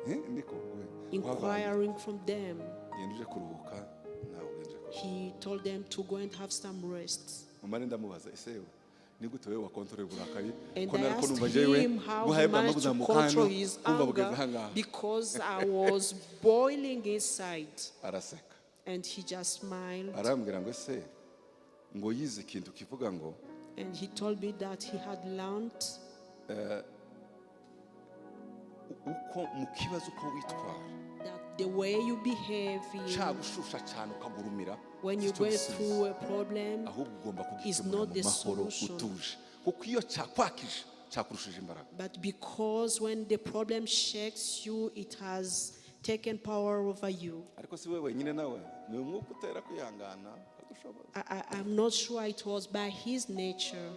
Eh, niko we, wabaye inquiring from them. Genda uje kuruhuka nawe, ugenda uje kuruhuka. He told them to go and have some rest. Mumare ndamubaza, ese we ni gute wewe wakontorora uburakari, And ko I nariko asked numva jewe him how he buhaye bwama managed to buzamuka hano, control his kumva bugeze anger ahangaha. Because I was boiling inside. Araseka. And he just smiled. Arambwira ngo ese ngo yize ikintu kivuga ngo And he told me that he had learned uko mu kibazo uko witwara, that the way you behave in, cyagushusha cyane ukagurumira, when you si cyo go gisubizo. Through a problem Ahubwo ugomba is kugikemura not mu the mahoro, solution. utuje, kuko iyo cyakwakije cyakurushije imbaraga. But because when the problem shakes you, it has taken power over you. Ariko si we wenyine, nawe ni umwuka utera kwihangana akagushoboza. I'm not sure it was by his nature.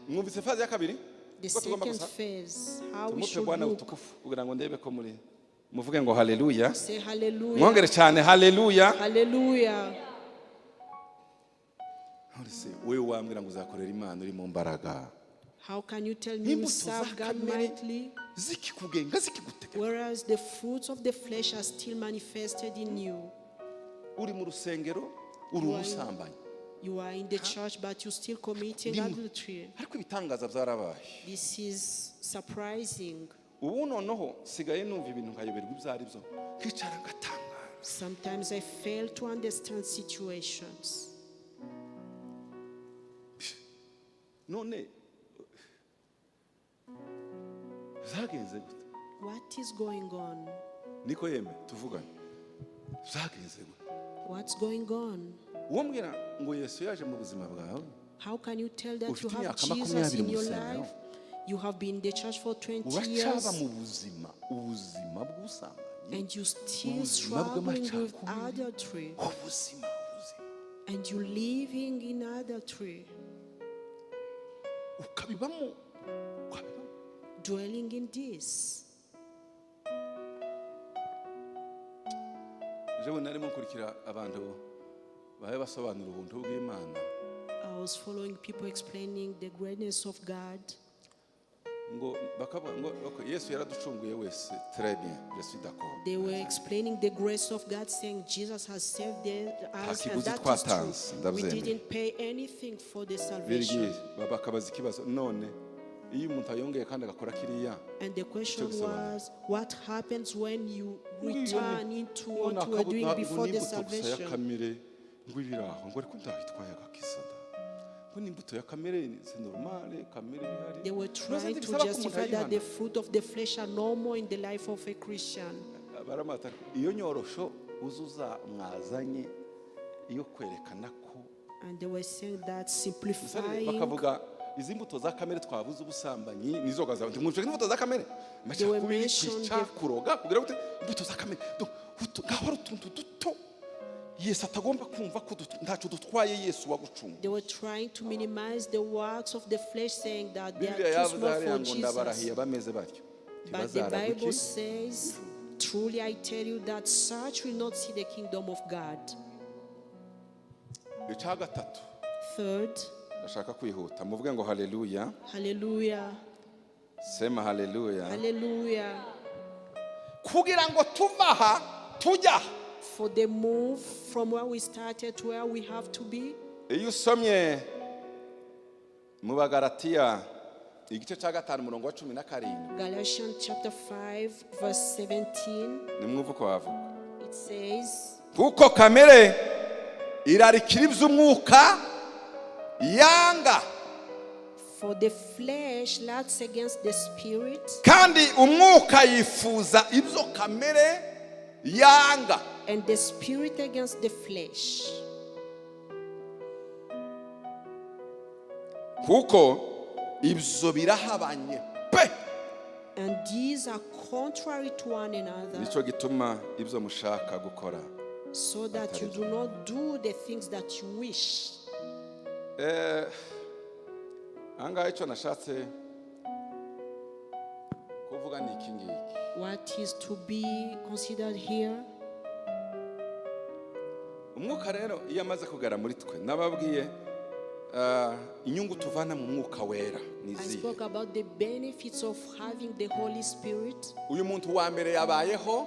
Mwumvise phase ya kabiri The ko tugomba second gusa phase, how we tumupe should Bwana look. utukufu kugira ngo ndebe ko muri muvuge ngo haleluya. Say hallelujah. Mwongere cyane haleluya. Hallelujah. None se wowe wambwira ngo uzakorera Imana uri mu mbaraga, How can you tell me you imbuto serve za God kamere mightily, zikikugenga, zikigutegeka, whereas the fruits of the flesh are still manifested in you? Uri mu rusengero uri umusambanyi. You are in the church, but you're still committing adultery. Ariko ibitangaza byarabaye. This is surprising. Ubu noneho sigaye numva ibintu nkayoberwa ibyo ari byo, nkicara ngatangara. Sometimes I fail to understand situations. None byagenze gute? What is going on? Niko yeme, tuvugane, byagenze gute? What's going on? Uwo mbwira ngo Yesu yaje mu buzima bwawe, How can you tell that you ufite have imyaka Jesus 20 in mu your rusengero. Life? You have been in the church for 20 Uracaba years mu buzima, ubuzima bw'ubusambanyi, and you still ubuzima struggling with bw'amacakubiri, adultery ubuzima, ubuzima and you living in adultery, ukabibamo, ukabibamo. Dwelling in this. Ejo bundi narimo nkurikira abantu babe basobanura ubuntu bw'Imana. I was following people explaining the greatness of God. Ngo bakavuga ngo okay, Yesu yaraducunguye wese, très bien, je suis d'accord. They were explaining the grace of God, saying Jesus has saved us, and Kiguzi that is twatanze, true. We ndabyemera. didn't pay anything for the salvation. Birgi bakabaza ikibazo none iyo umuntu ayongeye kandi agakora kiriya. And the question Bisobanura. Was, what happens when you Ngo iyo ni- return into ngo what you were doing before the n'imbuto gusa ya salvation? Kamere ngo ibiraho ngo ariko ndahitwaye agakiza da ngo n'imbuto ya kamere, c'est normal, kamere ibihari. They were None se trying to ntibisaba ko umuntu justify that the ayihana? fruit of the flesh are normal in the life of a Christian. Baramata iyo nyorosho uzuza mwazanye iyo kwerekana ko And they were saying that Musare simplifying, bakavuga izi mbuto za kamere twabuze, ubusambanyi nizo gaza ntimwumve imbuto za kamere, They were amacakubiri, mentioned kwica, kuroga, kugira gute, imbuto za kamere. Ngaho ari utuntu duto Yesu atagomba kumva ko ntacyo dutwaye, Yesu wagucunga. They were trying to minimize the works of the flesh, saying that they Bibiliya are too yavuze small hariya for ngo ndabarahiye Jesus. bameze batyo But the ntibazaragwa Bible iki? says, "Truly I tell you that such will not see the kingdom of God." Icya gatatu. Third, Ndashaka kwihuta, muvuge ngo haleluya. Hallelujah, Sema haleluya. Hallelujah. Kugira ngo tuve aha tujya aha. For the move from where we started to where we have to be, Iyo usomye mu Bagaratiya igice cya 5 umurongo wa 17, Galatians chapter 5, verse 17, nimwumve uko bavuga. It says, Kuko kamere irarikira iby'umwuka yanga, "For the flesh lusts against the spirit, kandi umwuka yifuza ibyo kamere yanga. And the spirit against the flesh. Kuko ibyo birahabanye pe. And these are contrary to one another, Nicyo gituma ibyo mushaka gukora so that you do not do the things that you wish." Ahangaha icyo nashatse kuvuga ni iki ngiki. What is to be considered here? Umwuka rero iyo amaze kugera muri twe, nababwiye inyungu tuvana mu Mwuka Wera ni I izihe? spoke about the benefits of having the Holy Spirit. Uyu muntu wa mbere yabayeho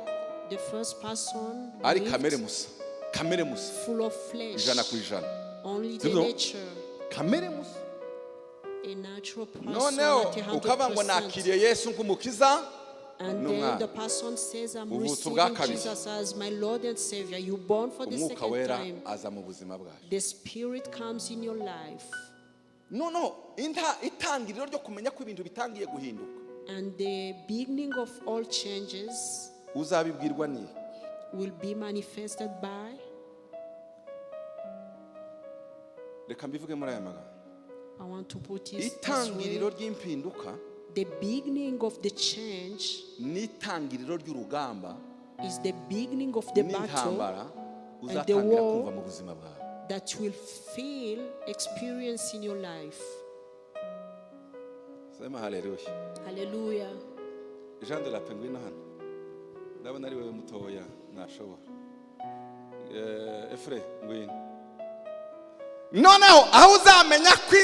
The first person ari lived kamere musa, kamere musa, full of flesh, 100%. Only the Sibyo? Nature, Kamere musa. A natural person Noneho at ukavuga ngo 100%. nakiriye Yesu nk'umukiza And then n'umwana. the person says, "I'm Uvutse ubwa receiving kabiri. Jesus as my Lord and Savior." You're born for the Umwuka second Wera time. aza mu buzima bwacu. The Spirit comes in your life. Noneho itangiriro ryo kumenya ko ibintu bitangiye guhinduka, And the beginning of all changes uzabibwirwa ni will be manifested by, reka mbivuge muri aya magambo, I want to put it this itangiriro way. ry'impinduka The beginning of the change n'itangiriro ry'urugamba is the beginning of the battle n'intambara and the uzatangira war kumva mu buzima bwawe. That you will feel, experience in your life. Sema haleluya. Hallelujah. Jean de la Paix, ngwino hano, ndabona ari wowe mutoya nashobora. Efure, ngwino. Noneho aho uzamenya ko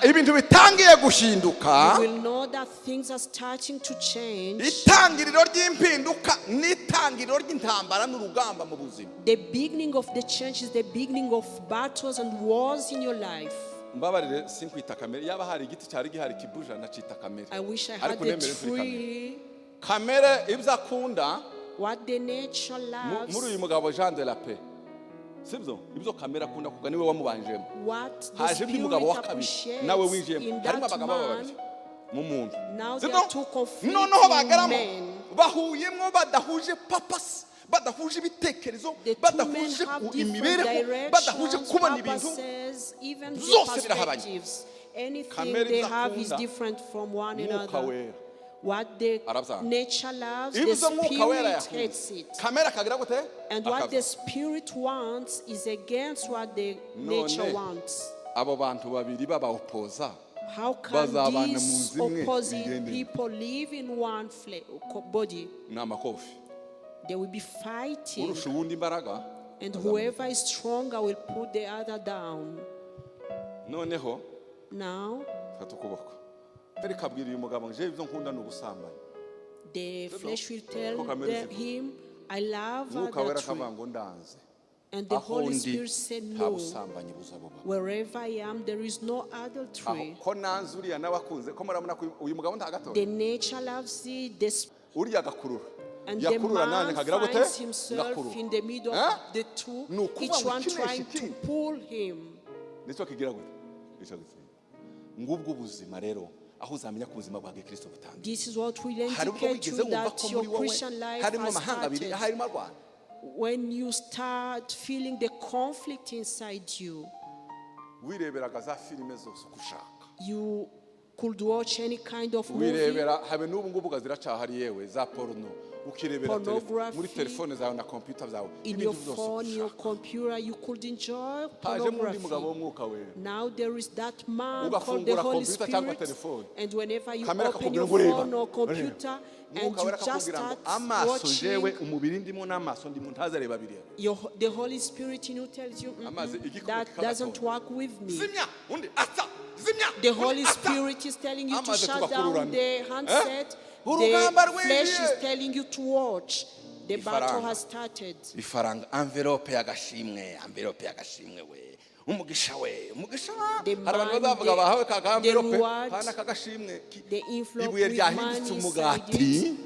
ibintu bitangiye guhinduka, You will know that things are starting to change. Itangiriro ry'impinduka n'itangiriro ry'intambara n'urugamba mu buzima. The beginning of the change is the beginning of battles and wars in your life. Mbabarire sinkwita kamere, yaba hari igiti cyari gihari kibuja nacita kamere. I wish I had Ariko a nemere turi kamere. Tree. Kamere ibyo akunda What the nature loves, muri uyu mugabo Jean de la Paix, sibyo? Ibyo kamere akunda kuga niwe wamubanjemo. What the Haje undi mugabo spirit wa kabiri appreciates nawe winjiyemo, in harimo that abagabo man, babiri mu muntu. Now Sibyo? there are two conflicting Noneho bagaramo men. Bahuyemo badahuje purpose, badahuje ibitekerezo, The two men badahuje have different imibereho, badahuje directions, kubona ibintu, purposes, even the byose birahabanye. perspectives. Anything Kamere they ibyo have is akunda, different from one Mwuka another. Wera What the arabyanga. nature loves, the Ibyo Mwuka Wera spirit hates yakunze, it. kamere akagira gute? And what the Akabyanga. spirit wants is against what the nature None wants. Abo bantu babiri babaopoza How can bazabana mu these nzu imwe opposite bigende? People live in one body? Ni amakofi. They will be fighting, Urusha uwundi imbaraga and whoever is stronger will put the other down. Noneho Now, fata ukuboko reka abwira uyu mugabo ngo jewe ibyo nkunda ni ubusambanyi. The flesh will tell Ko kamere zivuga. Him, "I love Mwuka Wera adultery." akavuga ngo ndanze. And the Aho Holy ndi Spirit said, nta "No. busambanyi buza buba. Wherever I am, there is no Aho adultery." ko nanze uriya nawe akunze ko murabona ko uyu mugabo ntagatora. The nature loves it, the Uriya agakurura and the yakurura nanjye man nkagira gute? finds himself Ngakurura. in the middle Eh? of the two, Ni ukuvuga each ngo one ikinesha trying to ikindi. Pull him. Nicyo kigira gute? Nicyo gitsinda. Ngubwo ubuzima rero aho uzamenya ko ubuzima bwa gikristo butangiye. This is what will Hari ubwo indicate wigeze you wumva that ko your muri wowe Christian life harimo has amahanga abiri started. harimo arwana? When you start feeling the conflict inside you, Wireberaga za filime zose uko ushaka. You could watch any kind of movie, Wirebera habe n'ubu ngubu ziracahari yewe za porno ukirebera pornography, muri telefone zawe na kompiyuta zawe in ibintu your byose uko phone, your ushaka. Computer, you could enjoy Hajemo undi mugabo pornography. w'umwuka wera. Now there is that man called the Ugafungura Holy computer cyangwa Spirit, telefone. And whenever you Kamere open akakubwira your ngo ureba. phone or computer and Umwuka you wera just akakubwira ngo start amaso jewe watching, umubiri ndimo n'amaso ndimo ntazareba biriya. The Holy Spirit in you tells you, Amazi igikumwe that doesn't kikagatora. work with me." Zimya undi asa zimya The undi Holy asa. Spirit is telling you to Amaze shut down tugakururana. the handset. Eh? Urugamba The flesh rwinjiye. is telling you to watch. The battle Ifaranga. Has started. Ifaranga envelope y'agashimwe envelope y'agashimwe we umugisha we umugisha. The Hari abantu money, bazavuga bahawe ka the envelope reward, kana kagashimwe the envelope ibuye with ryahindutse money umugati inside it.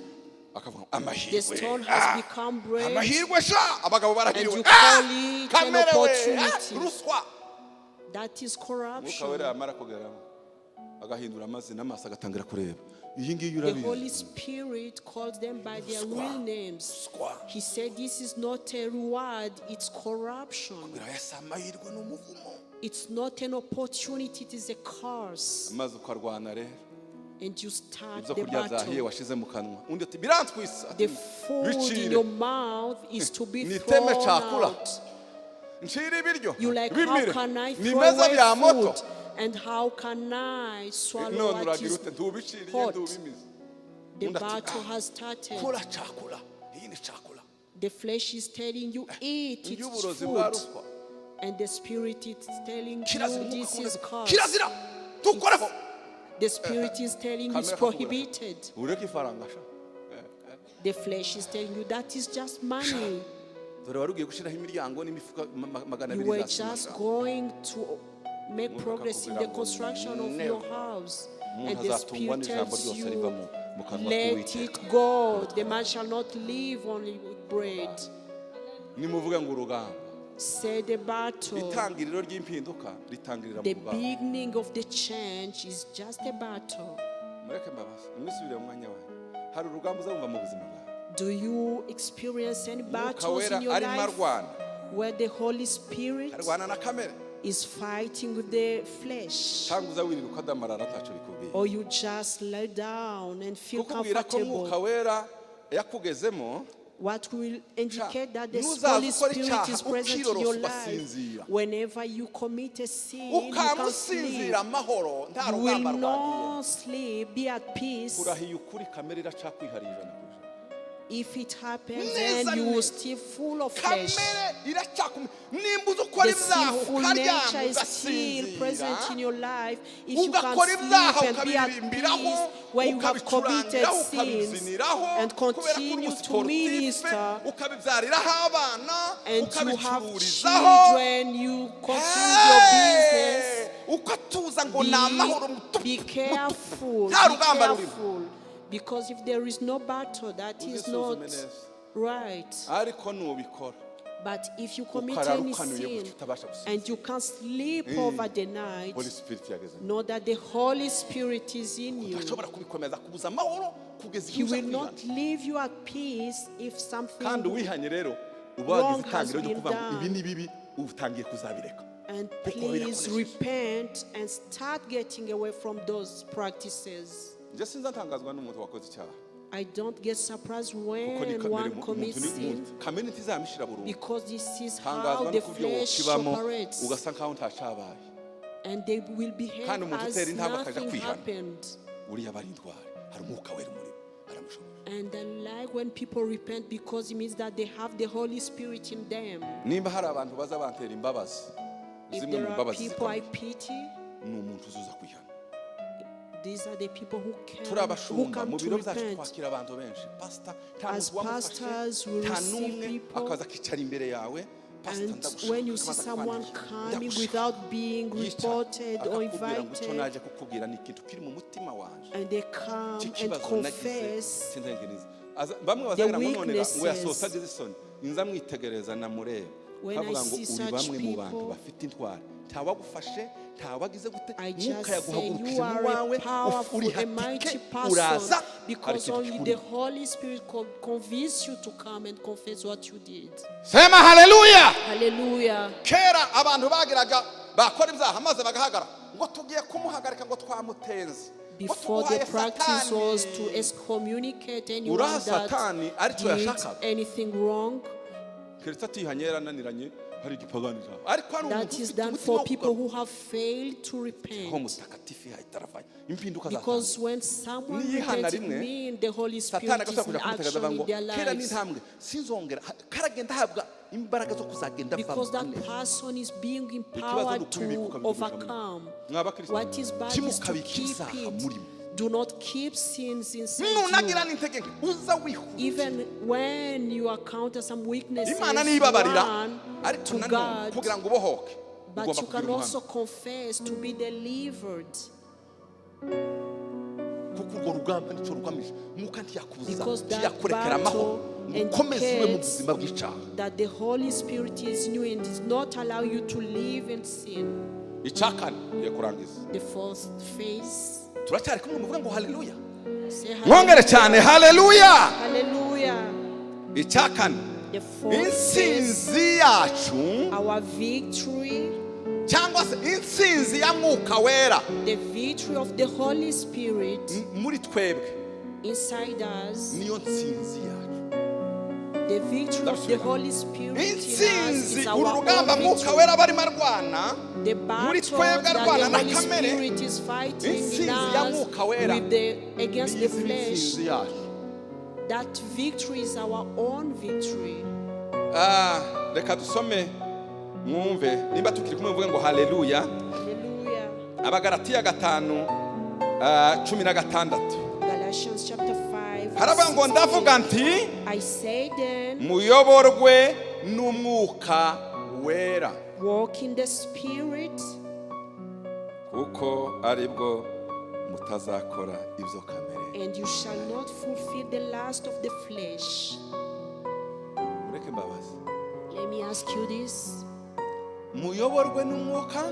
akavuga ngo The amahirwe stone ah, has become bread. Amahirwe sha abagabo barahiriwe And you Ah, call it an kamere we ah, opportunity. Ruswa. That is Mwuka corruption. Wera yamara kugeramo agahindura amazina amaso agatangira kureba iyi ngiyi The urabizi. Holy Spirit calls them by their Ruswa. Real names. Ruswa. He said, "This is not a reward, it's corruption." Kugira aya amahirwe n'umuvumo. It's not an opportunity, it is a curse. Maze ukarwana rero. And you start Ibyo the kurya byahiye battle. washize mu kanwa undi ati birantwisa ati The food in bicire your mouth is to be Niteme thrown chakula. out. Ncire ibiryo You like, "How bimire can I throw nimeza away bya moto. food? And how can I swallow None what uragira is ute ntubiciriye hot?" ntubimize. The Undi ati, battle "Ah, has started. Kura chakula iyi ni chakula." The flesh is telling you, "Eat, Iyo it's uburozi bwa food." ruswa. And the spirit is telling you, Kirazira "This is curse." kirazira tukoreho. The spirit is telling you it's Kamere akakubwira, prohibited. Ureke ifaranga sha. The flesh is telling you that is just money. Dore wari ugiye gushyiraho imiryango n'imifuka magana You abiri were za sima just sha. Going to make Mwuka progress in the akakubwira ngo construction of never. your house. Umuntu And the azatungwa spirit n'ijambo tells ryose riva you, mu kanwa "Let k'Uwiteka. It go. The man shall not live only with bread." Nimuvuge ngo urugamba. Say the battle. Itangiriro ry'impinduka ritangirira mu The rugamba. Beginning of the change is just a battle. Mureke mbabaze nimwisubire mu mwanya wanyu hari urugamba uzabumva mu buzima bwawe. Do you experience any Mwuka battles Wera in your arimo life arwana where the Holy Spirit arwana na kamere is fighting with the flesh? Cyangwa uza wirira ukadamarara ntacyo bikubwiye. Or you just lay down and feel Kukubwira ko Mwuka comfortable? Wera yakugezemo. What will indicate that the Nuzaza Holy ukora Spirit icyaha, is present in ukirorosa your life? ugasinzira. Whenever you commit a sin, you can't Ukamusinzira sleep. amahoro nta You will rugamba rwagiye. Not sleep, be at peace. Kurahiye ukuri kamere iracakwihariye 100%. If it happens, Neza then you will neza. still full of flesh. Kamere iracakumira nimba uzi ukora The ibyaha sinful ukaryama nature is still present ugasinzira in your life. If you can ugakora sleep ibyaha and be at ukabiririmbiraho peace where you have committed ukabicuraniraho sins ukabibyiniraho and kubera ko uri continue to umusiporutife minister ukabibyariraho abana and you have ukabicururizaho children, you continue your business. Hey! Ukatuza ngo ni amahoro mutupu Be mutupu careful, nta be rugamba rurimo. Careful. Because if there is no battle, that is Uzisuzume not neza. Right. Ariko nubikora But if you commit ukarara any ukanuye sin gutyo utabasha gusinzira and you can't sleep over the night, Holy Spirit yageze know that the Holy Spirit is in you. Udashobora kubikomeza kubuza amahoro kugeza He igihe uza will not kwihana. Leave you at peace if something Kandi uwihanye rero uba wagize wrong has itangiriro ryo been kuvuga ngo done. ibi ni bibi utangiye kuzabireka. And Kuko please birakoresheje. Repent and start getting away from those practices. Njye sinza ntangazwa n'umuntu wakoze icyaha I don't get surprised kuko ni when kamere one umuntu commits ni sin umuntu kamere ntizamishira burundu because this is how tangazwa the n'uburyo flesh wokibamo operates. ugasa nkaho ntacabaye And they will behave Kandi umuntu as utera intambwe akaja nothing kwihana. happened. Uriya aba ari intwari hari umwuka wera umurimo aramushobora. And I like when people repent because it means that they have the Holy Spirit in them. Nimba hari abantu baza bantera imbabazi If zimwe there mu are mbabazi people I zikomeye pity, ni umuntu uzuza kwihana. these are the people who Turi can who abashumba come mu to biro byacu repent. twakira abantu benshi pasita nta As muntu wamufashe pastors, we nta receive n'umwe people. akaza akicara imbere yawe pasita And ndagushaka when you see akabanza someone akwandikira, coming ndagushaka. without being Yicara, reported or akakubwira ngo icyo invited, naje kukubwira ni ikintu kiri mu mutima wanje and they come and cy'ikibazo nagize confess sinzengeniza. Bamwe bazagira ngo none ngo weaknesses. Yasohotse agize isoni nza mwitegereza namureba When I nkavuga ngo see uri such bamwe mu bantu people, bafite intwari ntawagufashe ntawagize gute I mwuka just say yaguhagurukije you mu are a wawe powerful, uriha a mighty tike uraza person hari because ikintu only the kikurimo. Holy Spirit could convince you to come and confess what you did. Sema haleluya. Hallelujah. Kera abantu bageraga bakora ibyaha maze bagahagara ngo tugiye kumuhagarika ngo twamutenze ngo Before, the tuguhaye practice was Satani. to excommunicate anyone Uraha that Satani aricyo did yashakaga. Anything wrong. Keretse atihanye yarananiranye hari igipagani ijambo ariko hari umuntu That is ufite done umutima for wo people kugaruka. who have failed to Roho repent. Mutakatifu itaravayo impinduka Because zatangiye when someone Niyihana repents, it rimwe, means the Holy Satani Spirit agasubira is in kuja kumutega action avuga in ngo their kera lives. n'intambwe sinzongera karagenda ahabwa imbaraga zo kuzagenda ava Because that mu person is being Ikibazo ni empowered ukubibika to ukabigumisha muri overcome. mwa bakristo What is bad is to ntimukabike keep ibyaha it. murimo. Do not keep sins inside Nunagira you. n'intege nke uza wihutira Even when you encounter some weaknesses, Imana niyibabarira run ariko to nanone God. kugira ngo ubohoke But ugomba you kugira can also umuhanga confess to be delivered. Kuko urwo rugamba nicyo rugamije mwuka ntiyakubuza Because that ntiyakurekera amahoro battle ngo ukomeze ube mu indicates buzima bw'icyaha. that the Holy Spirit is new and does not allow you to live in sin. Icya kane ngiye kurangiza. The fourth phase. Turacyari kumwe muvuga ngo haleluya. Say Mwongere cyane haleluya. hallelujah. Icya kane The fourth phase, intsinzi yacu our victory, cyangwa se intsinzi ya mwuka wera the victory of the Holy Spirit muri twebwe inside us, niyo ntsinzi yacu. The victory of the Ndabisubiramo. Holy Spirit in us Intsinzi is uru our rugamba own mwuka victory. wera barimo arwana The muri battle twebwe that arwana the na Holy kamere Spirit is fighting in intsinzi ya us mwuka wera with the, against the niyo izi flesh, intsinzi yacu. That victory is our own victory. Ah, reka dusome mwumve nimba tukiri kumwe muvuge ngo haleluya. Hallelujah. Abagaratiya gatanu ah, cumi na gatandatu. Galatians chapter 5 Haravuga ngo verse ndavuga 16. nti I say then, muyoborwe n'umwuka wera walk in the Spirit, kuko aribwo mutazakora ibyo kamere. And you shall not fulfill the lust of the flesh. Mureke mbabazi. Let me ask you this. Muyoborwe n'umwuka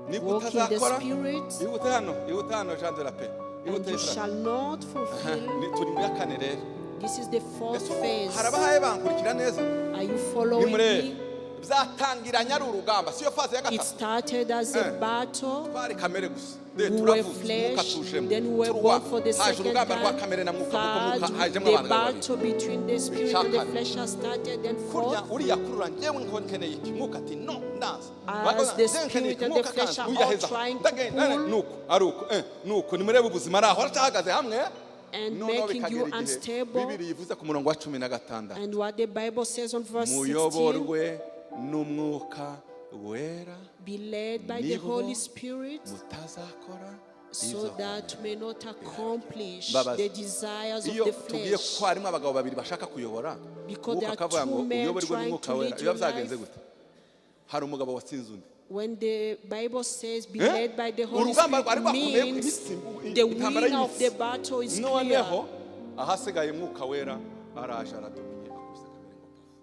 nibwo Walk in the utazakora Spirit, ihute hano ihute hano Jean de la Paix and ihute you Efra. shall not fulfill. Turi mu ya kane rero. This is the fourth Ese ubu phase. hari abahaye bankurikira neza Are you following nimurebe me? Byatangiranye ari urugamba siyo phase ya It gatatu. started as a Eh. battle. Twari kamere gusa de We were turavutse umwuka flesh, tujemo then we were turuwa born for the haje second urugamba rwa time. kamere na mwuka kuko mwuka Third, hajemo the abantu babiri. Battle between the spirit and the Icyakane. Flesh has started. Then Kurya fourth, uriya kurura njyewe ngo nkeneye iki mwuka ati no ndaza. As the spirit and the flesh are all trying to pull Nuko ari uko eh, nuko nimurebe ubuzima ari aho aracyahagaze hamwe and noneho making bikagera you igihe unstable. Bibiri yivuze ku murongo wa cumi na gatandatu And what the Bible says on verse 16, muyoborwe n'umwuka wera be led by the nibwo Holy Spirit mutazakora so ibyo that you may not accomplish Mbabazi. the desires of Iyo the tugiye flesh. ko harimo abagabo babiri bashaka kuyobora Because mwuka there are akavuga two ngo men uyoborwe trying n'umwuka to wera lead biba your byagenze life. gute hari umugabo watsinze undi. When the Bible says be Eh? led by the Holy Urugamba Spirit, rwari rwakomeye means imitsi the intambara winner of y'imitsi the battle is clear. Noneho ahasigaye mwuka wera araje aradumiye akubise kamere ngo pafu.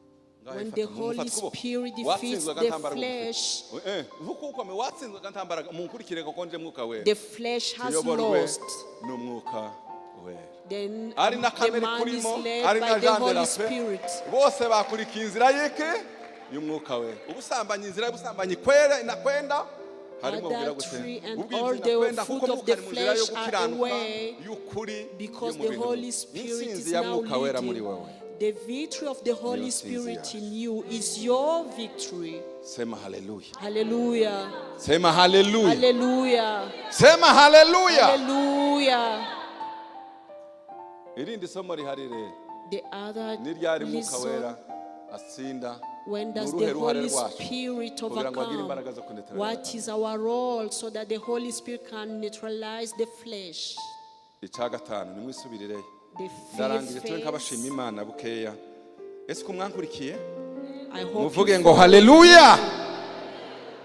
Ngaho When ifata the umuntu, Holy ufata ukuboko. Spirit defeats Watsinzwe the agantambara bugufi. flesh, Eh, vuga uko watsinzwe agantambara munkurikire kuko nje mwuka wera the flesh has tuyoborwe lost. N'umwuka wera Then ari na the kamere man is kurimo led ari by na the Jean de Holy la Paix Spirit. Bose bakurikiye inzira y'iki Y'umwuka we, ubusambanyi, inzira y'ubusambanyi kwera inakwenda harimo kugira gute? Adultery and Ubwiza all the inakwenda fruit kuko of mwuka the ari mu nzira yo flesh are gukiranuka away y'ukuri because yo mu the bintu. Holy Spirit Intsinzi is ya now mwuka wera muri leading. wowe The victory of the Holy Niyo ntsinzi Spirit yacu. in you is your victory. Sema haleluya. Hallelujah. Sema haleluya. Hallelujah. Sema haleluya. Hallelujah. Irindi somo rihari rero The other ni ryari mwuka wera lesson, atsinda? when Ni does uruhe the ruhare Holy rwacu Spirit kugira ngo agire overcome? imbaraga zo kunetera? What is our role so that the Holy Spirit can neutralize the flesh? Icya gatanu, nimwisubirireyo. The Ndarangije, tube fifth nk'abashima phase. Imana bukeya. Ese ko mwankurikiye? I hope Muvuge you ngo follow haleluya.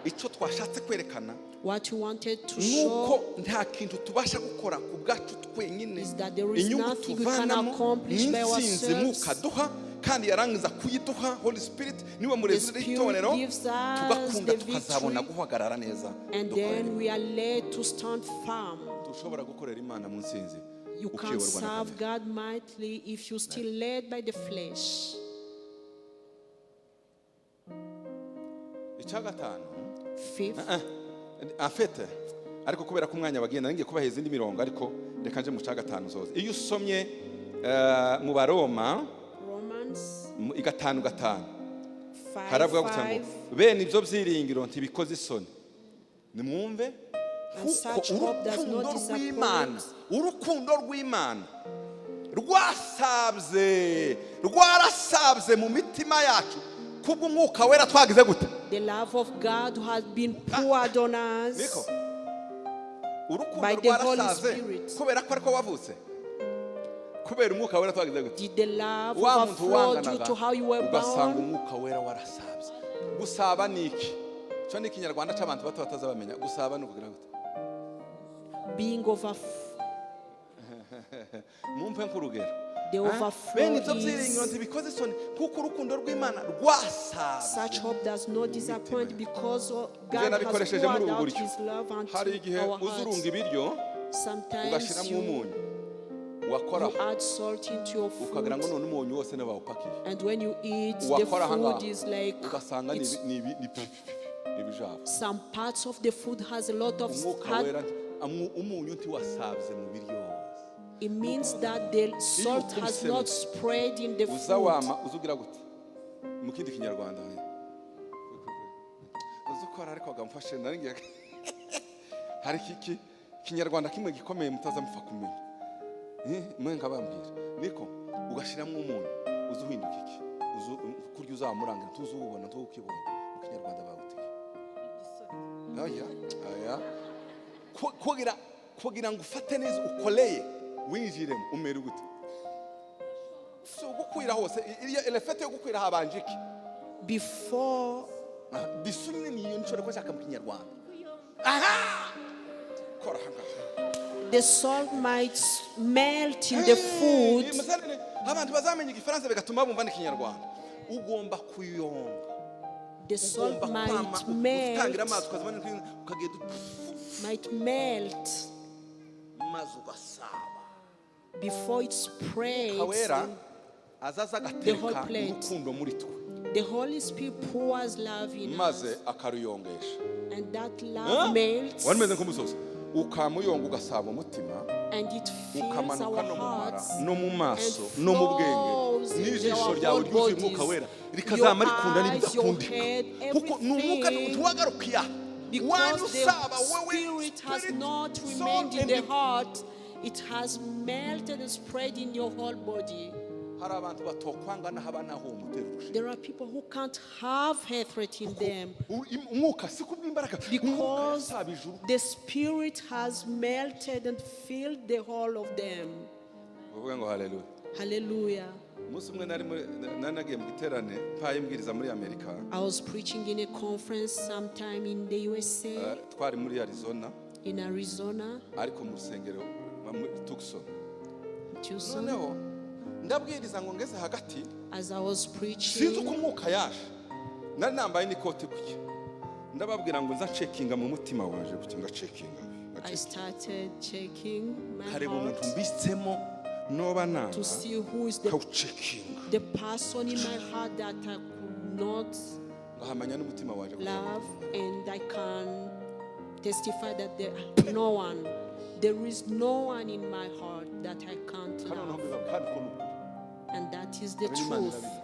Icyo twashatse kwerekana what you wanted to show nuko nta kintu tubasha gukora ku bwacu twenyine. is that there is Inyungu nothing we can tuvanamo accomplish by n'intsinzi ourselves. mwuka duha, kandi yarangiza kuyiduha, Holy Spirit niwe murezi The Spirit w'itorero, gives us tugakunda, the tukazabona victory, guhagarara neza and dukorera. then we are led to stand firm. Dushobora gukorera Imana mu ntsinzi You can't ukiyoborwa na serve kamere. God mightily if you're still led by the flesh. Icya gatanu, Fifth, afete, ariko kubera ko umwanya wagenda, ngiye kubaha izindi mirongo, ariko reka nje mu cya gatanu zoze. Iyo usomye mu Baroma Romans 5:5 5 haravuga gutya ngo 5. bene ibyo byiringiro ntibikoze isoni. Nimwumve, And kuko such hope does not urukundo disappoint. rw'Imana, urukundo rw'Imana rwasabye, rwarasabye mu mitima yacu kubw'umwuka wera twagize gute? The love of God has been poured on us Niko urukundo by the Holy rwarasaze Spirit. kubera ko ariko wavutse kubera umwuka wera twagize gute? Did the love Wa muntu overflow due wanganaga to how you were ugasanga born? umwuka wera warasabye. Gusaba ni iki? Cyo ni ikinyarwanda cy'abantu bato batazabamenya. Gusaba ni ukugira gute? Being over Mumpe nk'urugero. The Ah, overflow bene ibyo byiringiro is ntibikoze isoni kuko urukundo rw'Imana rwasabye such hope does not disappoint because Ibyo God has nabikoresheje muri poured ubu out buryo. His love Hari unto igihe our uza urunga hearts. ibiryo, Sometimes ugashyiramo you, umunyu, wakora you add salt into your ukagira ngo food, none umunyu wose ntibawupakiye. and when you eat, the Wakora ahangaha food is like ugasanga ni it's, ibijabo. some parts of the food has a lot of Umwuka had, wera umunyu ntiwasabye mu biryo. it means that the salt has ukubisemo, not spread in the uza food. wama uza ugira gute mu kindi kinyarwanda uza ukora? Ariko agamfashe, nari ngiye hari iki kinyarwanda kimwe gikomeye mutaza mupfa kumenya. Mwe nkabambwira niko ugashyiramo umunyu, uza uhinduka iki? Uza kurya uzamuranga, ntuzi uwubona, ntuwukibona. Mu kinyarwanda bawutike oya oya. Kugira ngo ufate neza, ukoreye, winjiremo, umere gute? Si ugukwira hose. Iriya elefete yo gukwira habanje iki? Before Disu nyine niyo nshobora ko nshaka mu kinyarwanda. Aha, kora ahangaha. the salt might melt in the food, Abantu bazamenya igifaransa bigatuma bumva n'ikinyarwanda. Ugomba kuyonga, the salt ugomba kwama might utangira melt, amazi ukazibona ukagenda might melt maze ugasaba before it spreads. kawera azaza The agatereka whole plate. urukundo muri twe, The Holy Spirit pours love in maze us, akaruyongesha. and that love melts Wari umeze nk'umusozi, ukamuyonga, ugasaba umutima, and it fills ukamanuka our no mu mara, hearts no mu maso, and no mu bwenge, flows into n'ijisho our ryawe whole ryuzuye umwuka bodies. wera rikazama Your rikunda eyes, your n'ibidakundika, head, kuko ni umwuka everything. ntiwagarukiye wanyu Because the usaba wowe. Spirit has Spirit, not soul, remained in and the heart, it has melted and spread in your whole body. Hari abantu batokwanga n'ahaba naho uwo mutera urushinge. There are people who can't have hatred in them Umwuka si kubw'imbaraga, umwuka because yasaba ijuru. the Spirit has melted and filled the whole of them. Uvuge ngo haleluya. Hallelujah. Umunsi umwe nari nagiye mu giterane mpaye mbwiriza muri Amerika. I was preaching in a conference sometime in the USA, Twari muri Arizona, in Arizona, ariko mu rusengero muri Tucson. Tucson. Noneho ndabwiriza ngo ngeze hagati, As I was sinzi uko preaching, umwuka yaje, nari nambaye n'ikoti gutya, ndababwira ngo nza ncekinga mu mutima waje gutya, ngacekinga, I started checking my nkareba umuntu heart mbitsemo noba nanga, to see who is kawucekinga. the person in my heart that I could not Ngahamanya n'umutima waje kugira ngo love, and I can testify that there is no one in my heart that I can't Kandi noneho love. mbivuga kandi ko ni ukuri. And that is the Imana truth. irabizi.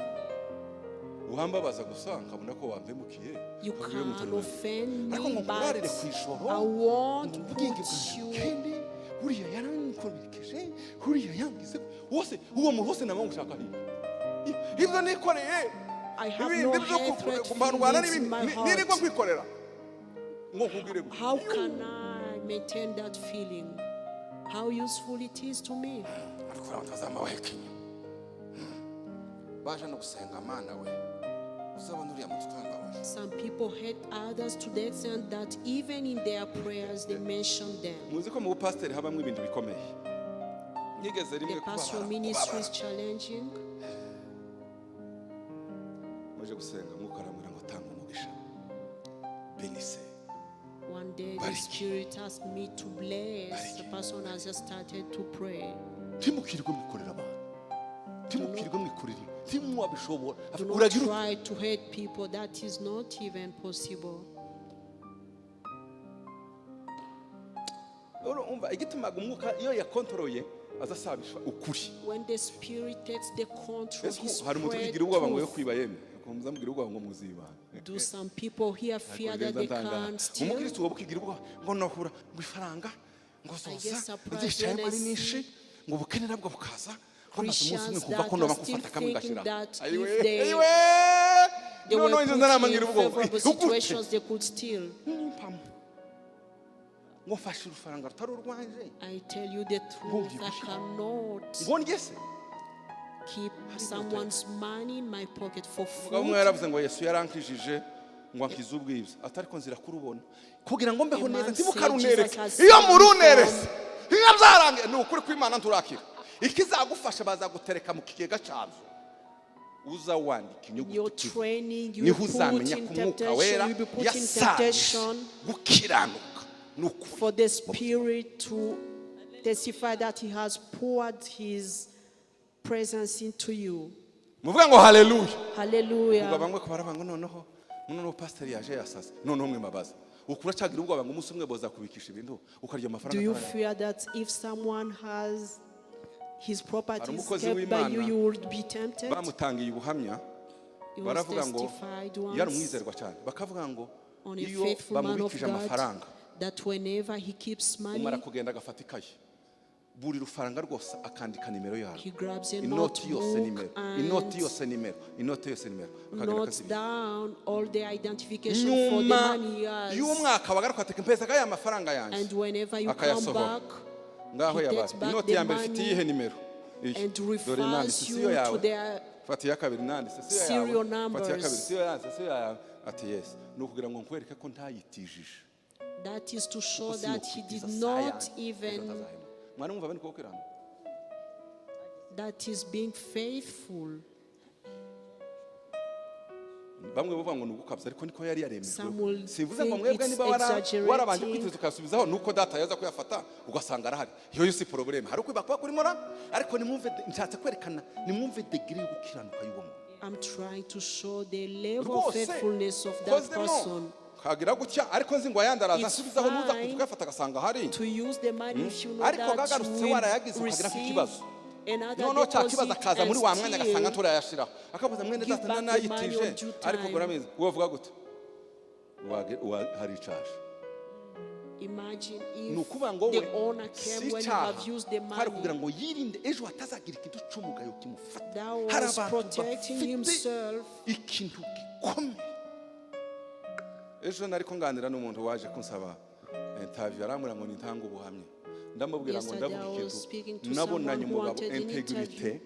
Uhambabaza gusa nkabona ko wampemukiye, You nkabwira can muti, offend ariko me, ngo but nkurarire ku ijoro, I won't ngo ubwenge put you. bwanjye uriya yarankomerekeje, uriya yangize wose, uwo muntu wose naba ngushaka hirya ibyo nikoreye. I have Ibindi no byo hatred kumarwana feelings in n'ibindi my heart. nirirwa nkwikorera ngo nkubwire gutya. How can I maintain that feeling? How useful it is to me? Ariko abantu bazamabahekenya baje no gusenga Mana we, uzabona uriya muntu utambabaje. Some people hate others to the extent that even in their prayers they mention them. Muzi ko mu bupasiteri habamo ibintu bikomeye. Nigeze rimwe The pastoral kubabara ministry is kubabara. challenging. Muje gusenga, Mwuka arambwira ngo tanga umugisha, bénissez. One day the Bariki. Spirit asked me to bless. Bariki. The person has just started to pray. Ntimukirwe mwikorera abantu, ntimukirwe mwikorera, ntimuwabishobora. Do not Uragira ute? try to hate people. That is not even possible. Urumva igitumaga Umwuka iyo yakontoroye aza asabisha ukuri. When the Spirit takes the control, Ese he hari umuntu spread ukigira ubwoba ngo yo truth. kwiba? Yemwe, ukumva mugira ubwoba ngo muzibana. Do some people here fear that they can't steal? Umukristo wowe ukigira ubwoba ngo nohura ngo ifaranga ngo I zoza get surprised nzishayemo when I ari nyinshi, see ngo ubukene nabwo bukaza, ngo maze umunsi umwe Christians nkumva ko that noba are still nkufata kamwe thinking ngashira that ayiwe if they, ayiwe they noneho were inzu put naramangira in ubwoba favorable gute situations, they could steal. Mpamo ngo mfashe urufaranga rutari urwanje, I tell you the truth, I cannot ngo ndye se? keep someone's money in my pocket for Umugabo umwe food. yaravuze ngo Yesu yarankijije ngo ankize ubwiza, atari ko nzira kurubona kugira ngo mbeho A neza. man Ntimukarunereke. said Jesus has Iyo saved me murunerese iyo byarangiye, ni ukuri kw'Imana nturakira. Ikizagufasha, bazagutereka mu kigega cyazo, uza wandika In your inyuguti, training, you niho put uzamenya in ko Umwuka temptation, Wera you be put in yasabije temptation gukiranuka ni ukuri. for the Spirit to testify that He has poured His presence into you. Muvuga ngo haleluya. Ubwo Hallelujah. bamwe ko baravuga ngo noneho pasiteri yaje yasaze. Noneho mwe mabaza ukura cyagira ubwoba ngo umunsi umwe bozakubikisha ibintu ukarya Do amafaranga you ataraya. fear that if someone has his properties Umukozi kept by you, w'Imana you would be tempted? bamutangiye ubuhamya, He was baravuga ngo testified yari once umwizerwa cyane, bakavuga ngo on a iyo faithful man of bamubikije God amafaranga, that whenever he keeps money, umara kugenda agafata ikayi, buri rufaranga rwose akandika nimero yarwo, he grabs a inoti yose notebook nimero, inoti and yose nimero, inoti yose nimero, akagenda notes akazibika. down all the identification for the Nyuma money he has. y'umwaka bagaruka ati mpeza aya mafaranga yanjye, And whenever you come akayasohora. back, Ngaho he yabaye takes back inoti the ya mbere ifite money iyihe nimero? Iyi. and Dore refers nanditse siyo you to yawe. their Fata iya kabiri, nanditse siyo yawe. serial Fata iya kabiri, numbers. siyo yanditse siyo yawe. Ati yes, ni ukugira ngo nkwereke ko ntayitijije. That is to show Kuko that he did sinokitiza not saya, ejo even, ntazahema. Mwari mwumva bene kubokirana. That is being faithful. Bamwe bavuga ngo ni ugukabya, ariko niko yari yaremejwe. Some will Sivuze ngo think mwebwe it's niba exaggerating. warabanje kwiteza ukasubizaho, nuko data yaza kuyafata ugasanga arahari, iyo yo si problème. Hari ukwiba kuba kurimo ra, ariko nimwumve, nshatse kwerekana, nimwumve degré yo gukiranuka y'uwo muntu. I'm trying to show the level of Rwose faithfulness of that kozemo person. kagira gutya, ariko nzi ngo ayandi araza It's asubizaho, nuza fine kuza ukayafata agasanga ahari. to use the money if you know Ariko that gagarutse you will warayagize ukagira receive nk'ikibazo, another noneho cya kibazo deposit akaza and muri wa mwanya agasanga still nturayashiraho, akabaza mwene give data back the money nanayitije on due ariko time. guramizi wowe uvuga gute? Hari icaje. Imagine Ni if ukuvuga ngo the we owner si came when you icyaha, have used the kwari kugira money ngo yirinde ejo hatazagira ikintu cy'umugayo kimufata. that Hari was abantu protecting bafite himself. ikintu gikomeye. Ejo nariko nganira n'umuntu waje kunsaba interview, arambwira ngo nitanga ubuhamya. Ndamubwira ngo Yesterday ndavuga I was ikintu speaking to nabonanye someone who umugabo wanted an intégrité, interview,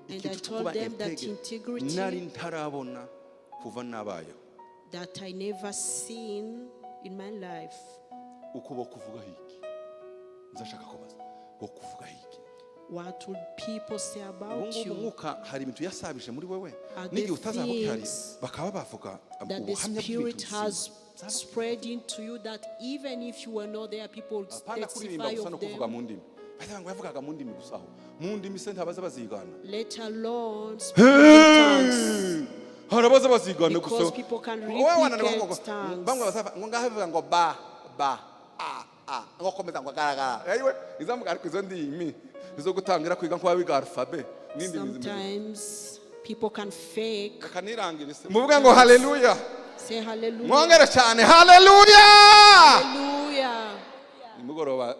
and ikintu I cyo told kuba them that intègre integrity nari ntarabona kuva nabayeho. That I never seen in my life. Uko bo kuvuga iki? Nzashaka kubaza bo kuvuga iki? What would people say Ubu about ngubu you? Umwuka hari ibintu yasabije muri wewe, Are n'igihe there utazaba ukihari things bakaba bavuga that the ubuhamya Spirit bw'ibintu has bizima. spread into you that even if you were not there, people would Apana kuririmba testify gusa no of kuvuga them, mu ndimi. Bahita ngo yavugaga mu ndimi gusa, aho mu ndimi se ntabaza bazigana. Let alone speaking in tongues. Hari abaza bazigana gusa. Because people can Wowe wananirwa replicate ngo- tongues. Bamwe bazavuga ngo ngaho bivuga ngo ba ba a a ngo komeza ngo garagara yewe izamuka, ariko izo ndimi izo gutangira kwiga nko wiga alphabet n'indimi zimeze. Sometimes people can fake. Reka nirangire, muvuge ngo haleluya. Say hallelujah. Mwongere cyane, haleluya. Hallelujah. Nimugoroba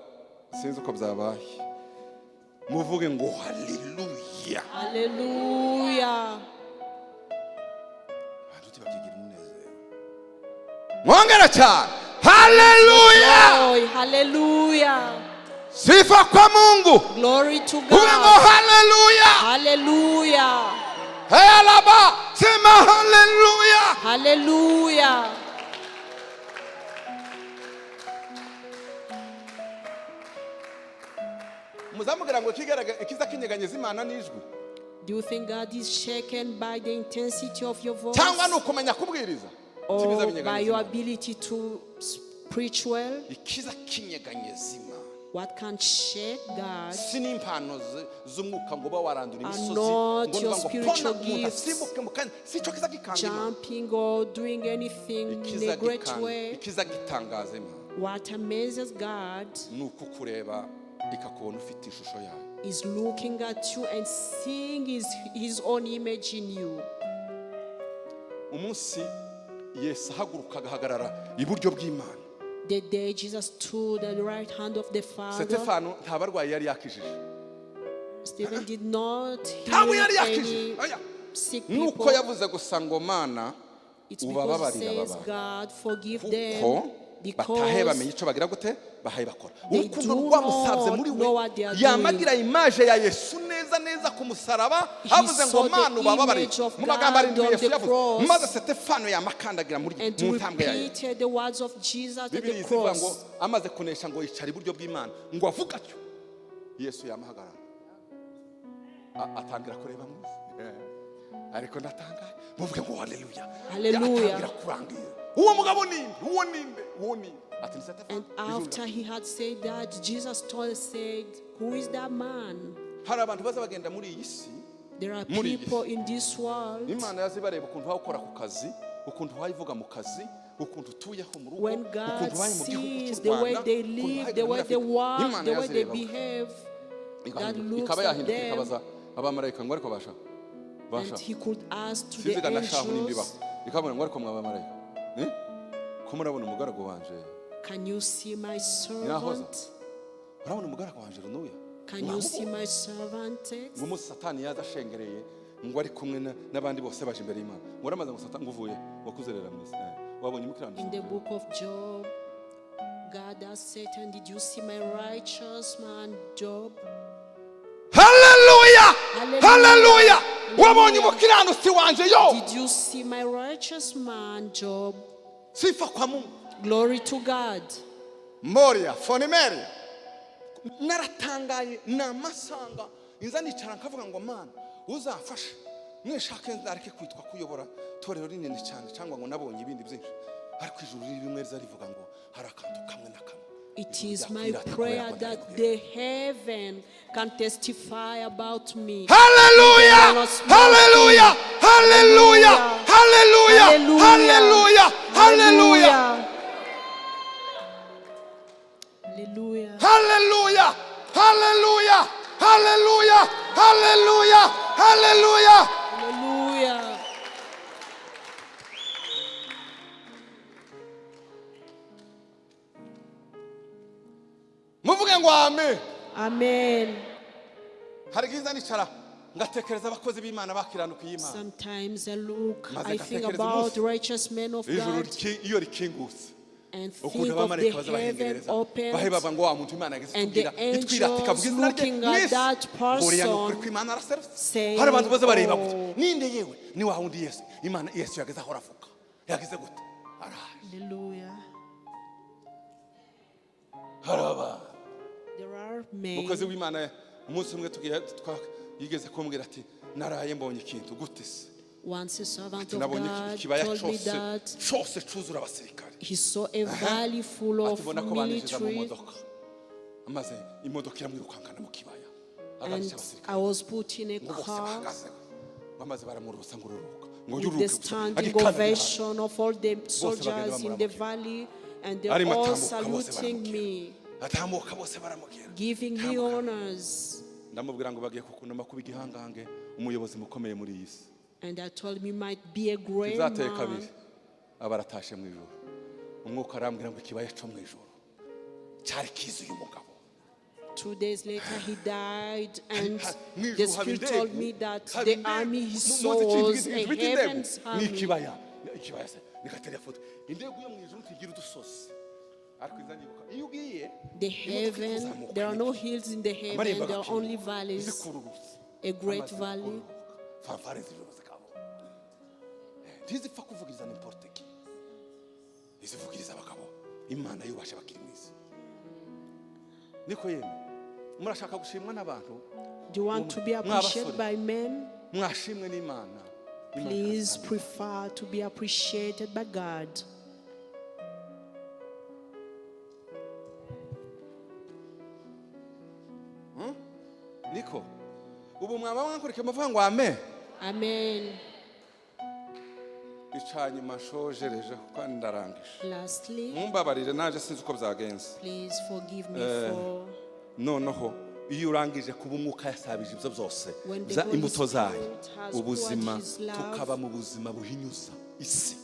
sinzi uko byabaye, muvuge ngo haleluya. Hallelujah. Abantu ntibabyigira umunezero. Mwongere cyane, haleluya. Joy. Hallelujah. Sifa kwa Mungu. Glory to Uvuge ngo God. haleluya. Hallelujah. Heyalaba, sema haleluya. Hallelujah. Muzamubwira ngo ikiza kinyeganyeza Imana n'ijwi? Do you think God is shaken by the intensity of your voice? Cyangwa ni ukumenya kubwiriza Kibiza Or by binyeganyeza your Imana. ability to preach well? Ikiza kinyeganyeza Imana What can shake God si n'impano z'umwuka ngo uba warandura are imisozi, not ngo your nuvuga ngo pona spiritual umuntu gifts. asimbuke mu kanya, si cyo kiza gikanga Imana. Jumping or doing anything in Ikiza a great gikanga, way. ikiza gitangaza Imana What amazes God ni ukukureba ikakubona ufite ishusho yayo. Is looking at you and seeing his own image in you. Umunsi Yesu ahaguruka agahagarara iburyo bw'Imana, The day Jesus stood at the right hand of the Father, Sitefano nta barwayi yari yakijije. Stephen did not Ntabwo heal yari yakijije. any Oya. sick Nuko people. yavuze gusa ngo Mana, It's because he ubababarire says, aba bantu, God, forgive them kuko batahe because bamenye icyo bagira gute bahaye bakora. they Urukundo do rwamusabye not muri we, know what they are yamagira image ya Yesu neza neza ku musaraba, He havuze ngo saw the Mana, ubababarire. image of Mu magambo God arindwi on Yesu the yavuze, cross. maze Sitefano yamakandagira muri And mu ntambwe ya Yesu. repeated the words of Jesus at Bibiri the zivuga ngo cross. amaze kunesha ngo yicara iburyo bw'Imana, ngo avuga atyo, Yesu yamahagarara, atangira kureba mu isi. Ariko ndatangaye, muvuge ngo haleluya. Haleluya. Atangira kurangira uwo mugabo ninde, uwo ninde, uwo ninde? Ati ni Sitefano. And after he had said that, Jesus told, said, "Who is that man?" Hari abantu baza bagenda muri iyi si. There are Muri iyi people in this world. Imana yazibareba ukuntu waba ukora ku kazi, ukuntu wayivuga mu kazi, ukuntu utuyeho mu rugo, When God ukuntu ubaye mu gihugu sees cy'u the way Rwanda, they ukuntu live, ubaye the muri way they Afurika. walk, Imana the way they yazireba behave, God looks ikaba at yahinduka, them ikabaza abamarayika ngo ariko basha basha, and he could ask to the sinzi ganashahu nimba ibaho, angels, ikabona ngo ariko mwaba abamarayika, eh? Ko murabona umugaragu wanje? "Can you see my Nyirahoza. servant? Urabona umugaragu wanje runuya? Can you see my servant?" Ngo umunsi Satani yaza ashengereye ngo ari kumwe n'abandi bose baje imbere y'Imana, ngo uramaze ngo Satani ngo uvuye wakuzerera mu isi, wabonye umukiranutsi? In the book of Job, God asked Satan, "Did you see my righteous man, Job?" Haleluya. Hallelujah. Haleluya. Wabonye umukiranutsi wanje yo? Did you see my righteous man, Job? Sifa kwa Mungu. Glory to God. Moria fonimeria, naratangaye namasanga inza nicara nkavuga ngo Mana, uzamfashe nishake nzareke kwitwa kuyobora torero rinini cyane, cyangwa ngo nabonye ibindi byinshi, ariko ijuru rimwe riza rivuga ngo hari akantu kamwe na kamwe It Ijuru is my ryakwirata kubera prayer ko that ntarikubwira. the heaven can testify about me. Hallelujah! Hallelujah! Hallelujah! Hallelujah! Hallelujah! Hallelujah! Hallelujah. Hallelujah! Hallelujah! Hallelujah! Hallelujah! Hallelujah! Hallelujah. Muvuge ngo amen. Amen. Hari igihe nza nicara ngatekereza abakozi b'Imana bakiranukiye Imana. Sometimes I look, Maze I think ngatekereza about umunsi righteous men of ijuru God iyo rikingutse, and ukuntu think of the abamarayika baza heaven bahengereza opened baheba ngo wa muntu Imana yageze and the itubwira itwirata ikavuga angels izina rye looking at mwisi that ngo uriya ni ukuri person ko Imana araserutse. saying, Hari abantu baza bareba "Oh." gutya, ninde? Yewe, ni wa wundi Yesu, Imana Yesu yageze aho aravuga, yagize gute, araje. Hallelujah. Hari abantu There are men. umukozi w'Imana umunsi umwe tugiye yigeze kumbwira ati naraye mbonye ikintu gute se? Once a servant of Nabonye God ikibaya told me cyose that cyose cyuzura abasirikare. he saw a valley full Ati of mbona ko baninjiza mu military modoka, maze imodoka iramwirukankana mu kibaya, and aganisha I abasirikare was put in a ngo bose car bahagaze, bamaze baramurusa ngo ururuka Ngo With the yururuke gusa standing agikandagirira hasi. ovation of all the soldiers in the bamuramukira. Valley, and they're Arimo all atambuka bose saluting baramukira. Me, Atambuka bose baramukira. Giving me Tambuka. honors. Ndamubwira ngo bagiye kukunama kuba igihangange umuyobozi mukomeye muri iyi si. And I told him he might be a great Bizateye man. kabiri aba aratashe mu ijoro umwuka arambwira ngo ikibaya cyo mu ijoro cyari kizi uyu mugabo. 2 days later, he died, and Mu the ijuru haba Spirit told indegu me that haba the indegu. army he Mu- saw muzi ikintu was a bita indegu heaven's ni army. Ikibaya ikibaya se ni gatariya foto indegu yo mu ijuru ntigira udusozi ariko izanyibuka iyo ugiye The imodoka heaven, ikuzamuka there are no n'iki. hills in the heaven, Amarembo there are agakinguka, only valleys. zikururutse A great amazi valley. akururuka, fanfare z'ijuru zikabona ntizipfa kuvugiriza n'importe qui izivugiriza abagabo imana yubasha bakiri mu isi niko yemwe murashaka gushimwa n'abantu. Do you want to be appreciated Mwabasore. By men? Mwashimwe n'imana. Imana Please prefer to be appreciated by God. Niko ubu mwaba mwankurikiye muvuga ngo amen. Amen. Icanyuma nshojerejeho kandi ndarangije. Lastly, Mumbabarire naje sinzi uko byagenze. Please forgive me for Noneho iyo urangije kuba umwuka yasabije ibyo byose When the za Holy imbuto zayo Spirit has ubuzima poured His love, tukaba mu buzima buhinyuza isi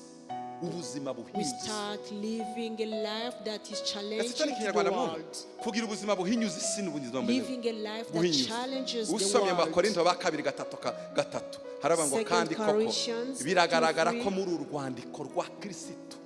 ubuzima we buhinyuza isi. Start living a life that is Ese challenging icyo ni to the ikinyarwanda mwumva world. kugira ubuzima buhinyuza isi n'ubuzima bumeze Living a life that buhinyuza challenges the usomye mu world. Bakorinto ba kabiri gatatu ka- gatatu haravuga ngo Second kandi koko Corinthians biragaragara 2:3. Ko muri uru rwandiko rwa Kirisitu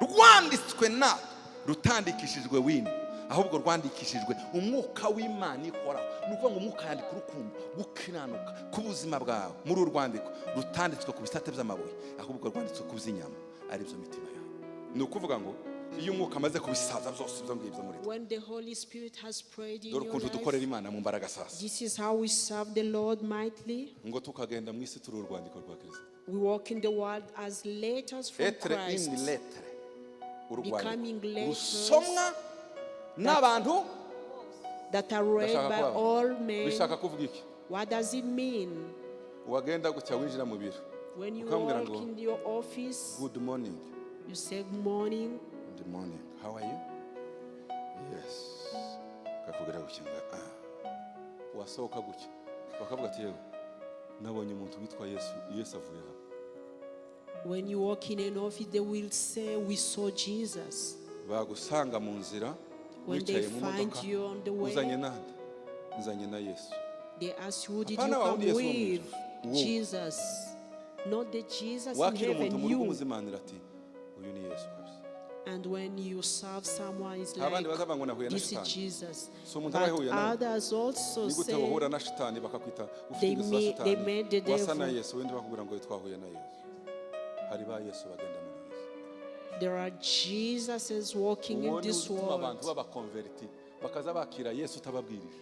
rwanditswe natwe rutandikishijwe wino ahubwo rwandikishijwe umwuka w'Imana ikoraho ni ukuvuga ngo umwuka yandika urukundo gukiranuka k'ubuzima bwawe muri uru rwandiko rutanditswe ku bisate by'amabuye ahubwo rwanditswe ku by'inyama aribyo mitima yawe ni ukuvuga ngo iyo umwuka amaze kubisaza byose ibyo ngibyo muri twe When the Holy Spirit has prayed in dore your ukuntu dukorera life, Imana mu mbaraga sasa this is how we serve the Lord mightily. Ngo tukagenda mu isi turi urwandiko rwa Kirisito. We walk in the world as letters from Être une Christ, lettre urwandiko becoming letters rusomwa n'abantu that are read Ndashaka by kubaza. All men. Bishaka kuvuga iki? What does it mean? Wagenda gutya winjira mu biro When you ukambwira walk ngo in your office, good morning. You say good morning. Good morning, how are you? Yes, kakubwira gutya ngo ah wasohoka gutya bakavuga ati yewe nabonye umuntu witwa Yesu Yesu avuye hano. When you walk in an office, they will say, "We saw Jesus." Bagusanga mu nzira When they wicaye mu find modoka you on the way, uzanye nande nzanye na Yesu. they ask you, "Who did you Hapana wa come wundi Yesu wo mu with?" ijuru. Wowe. Jesus. Not the Jesus in Wakira umuntu heaven, mu rugo you. umuzimanira ati uyu ni Yesu kabisa. And when you serve someone, it's like, Abandi bazavuga ngo nahuye na "This is shitani. Jesus." Si umuntu But aba yahuye nawe. others also Ni gute say, wahura na shitani bakakwita ufite They ingeso za they shitani met the wasa na devil. Yesu wenda bakubwira ngo twahuye na Yesu hari ba Yesu bagenda muri iyi si. There are Jesuses walking Uwo in ni this utuma abantu world. b'abakonveriti bakaza bakira Yesu utababwirije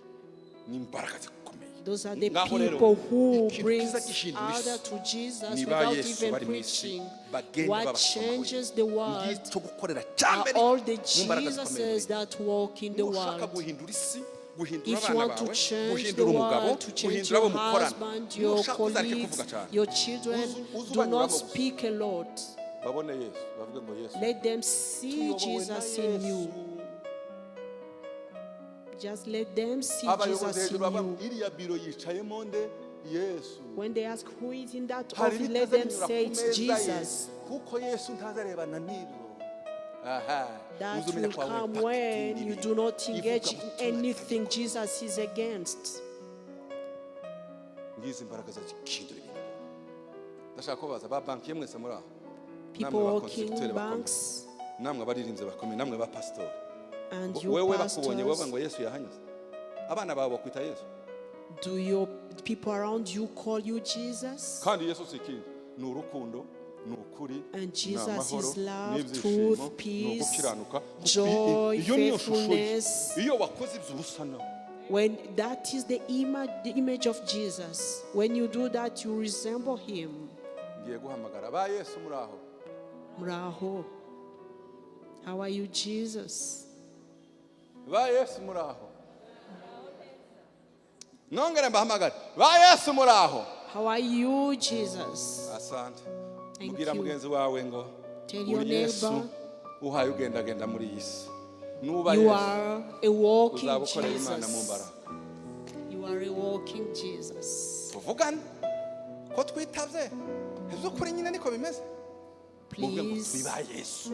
ni imbaraga zikomeye. Those are the Ngaho rero, people who ikintu brings kiza gihindura isi other to Jesus ni ba without Yesu even bari mu isi preaching. bagenda What babasomaho changes the world ngicyo gukorera cya are mbere all the mu mbaraga zikomeye muri Jesuses that walk in the nushaka world. Guhindura isi guhindura If you abana want to bawe change the guhindura umugabo world, to change guhindura your abo mukorana husband, your nushaka uzareke colleagues, kuvuga cyane your children, Uzu- uzu do not ubanyuramo gusa. Speak a lot. Babone Yesu bavuge ngo Yesu Let them see tuyobowe na Jesus in you. Yesu. Just let them see Abayobozi Jesus hejuru in baba you. iriya biro yicayemo nde Yesu. When they ask who is in that Hari office, let ibitaza them binyura say ku it's meza ye Jesus. kuko Yesu ntazarebana n'ibyo aha That uzumenya will ko wawe come when impacting you ibintu. Do not engage in Ivugabutumwa anything Jesus is against. Ngizi imbaraga zagihindura ibintu ndashaka kubaza ba banki mwese muri aho People namwe ba working constructeur bakomeye banks namwe abaririmbyi bakomeye namwe ba pasitori and you wewe bakubonye wowe pastors, ngo Yesu yahanyuze abana bawe bakwita Yesu. Do your people around you call you Jesus? Kandi Yesu si ikindi ni urukundo ni ukuri And ni Jesus amahoro is love, n'ibyishimo truth, ni peace, ugukiranuka joy, iyo niyo shusho ye faithfulness. iyo wakoze ibyo uba usa nawe. When that is the image of Jesus. When you do that, you resemble him. Ngiye guhamagara ba Yesu muri aho. Muraho. How are you, Jesus? Ba Yesu muri aho nongere mbahamagare ba Yesu muri aho. How are you, Jesus? Asante. Thank Mubwira you. Mugenzi wawe ngo Tell your uri Yesu neighbor, uhaye ugendagenda muri iyi si. Nuba you Yesu are a walking uzaba ukorera Imana mu Jesus. mbaraga. You are a walking Jesus. Tuvugane ko twitabye iby'ukuri nyine niko bimeze. Muvuge ngo Please turi ba Yesu.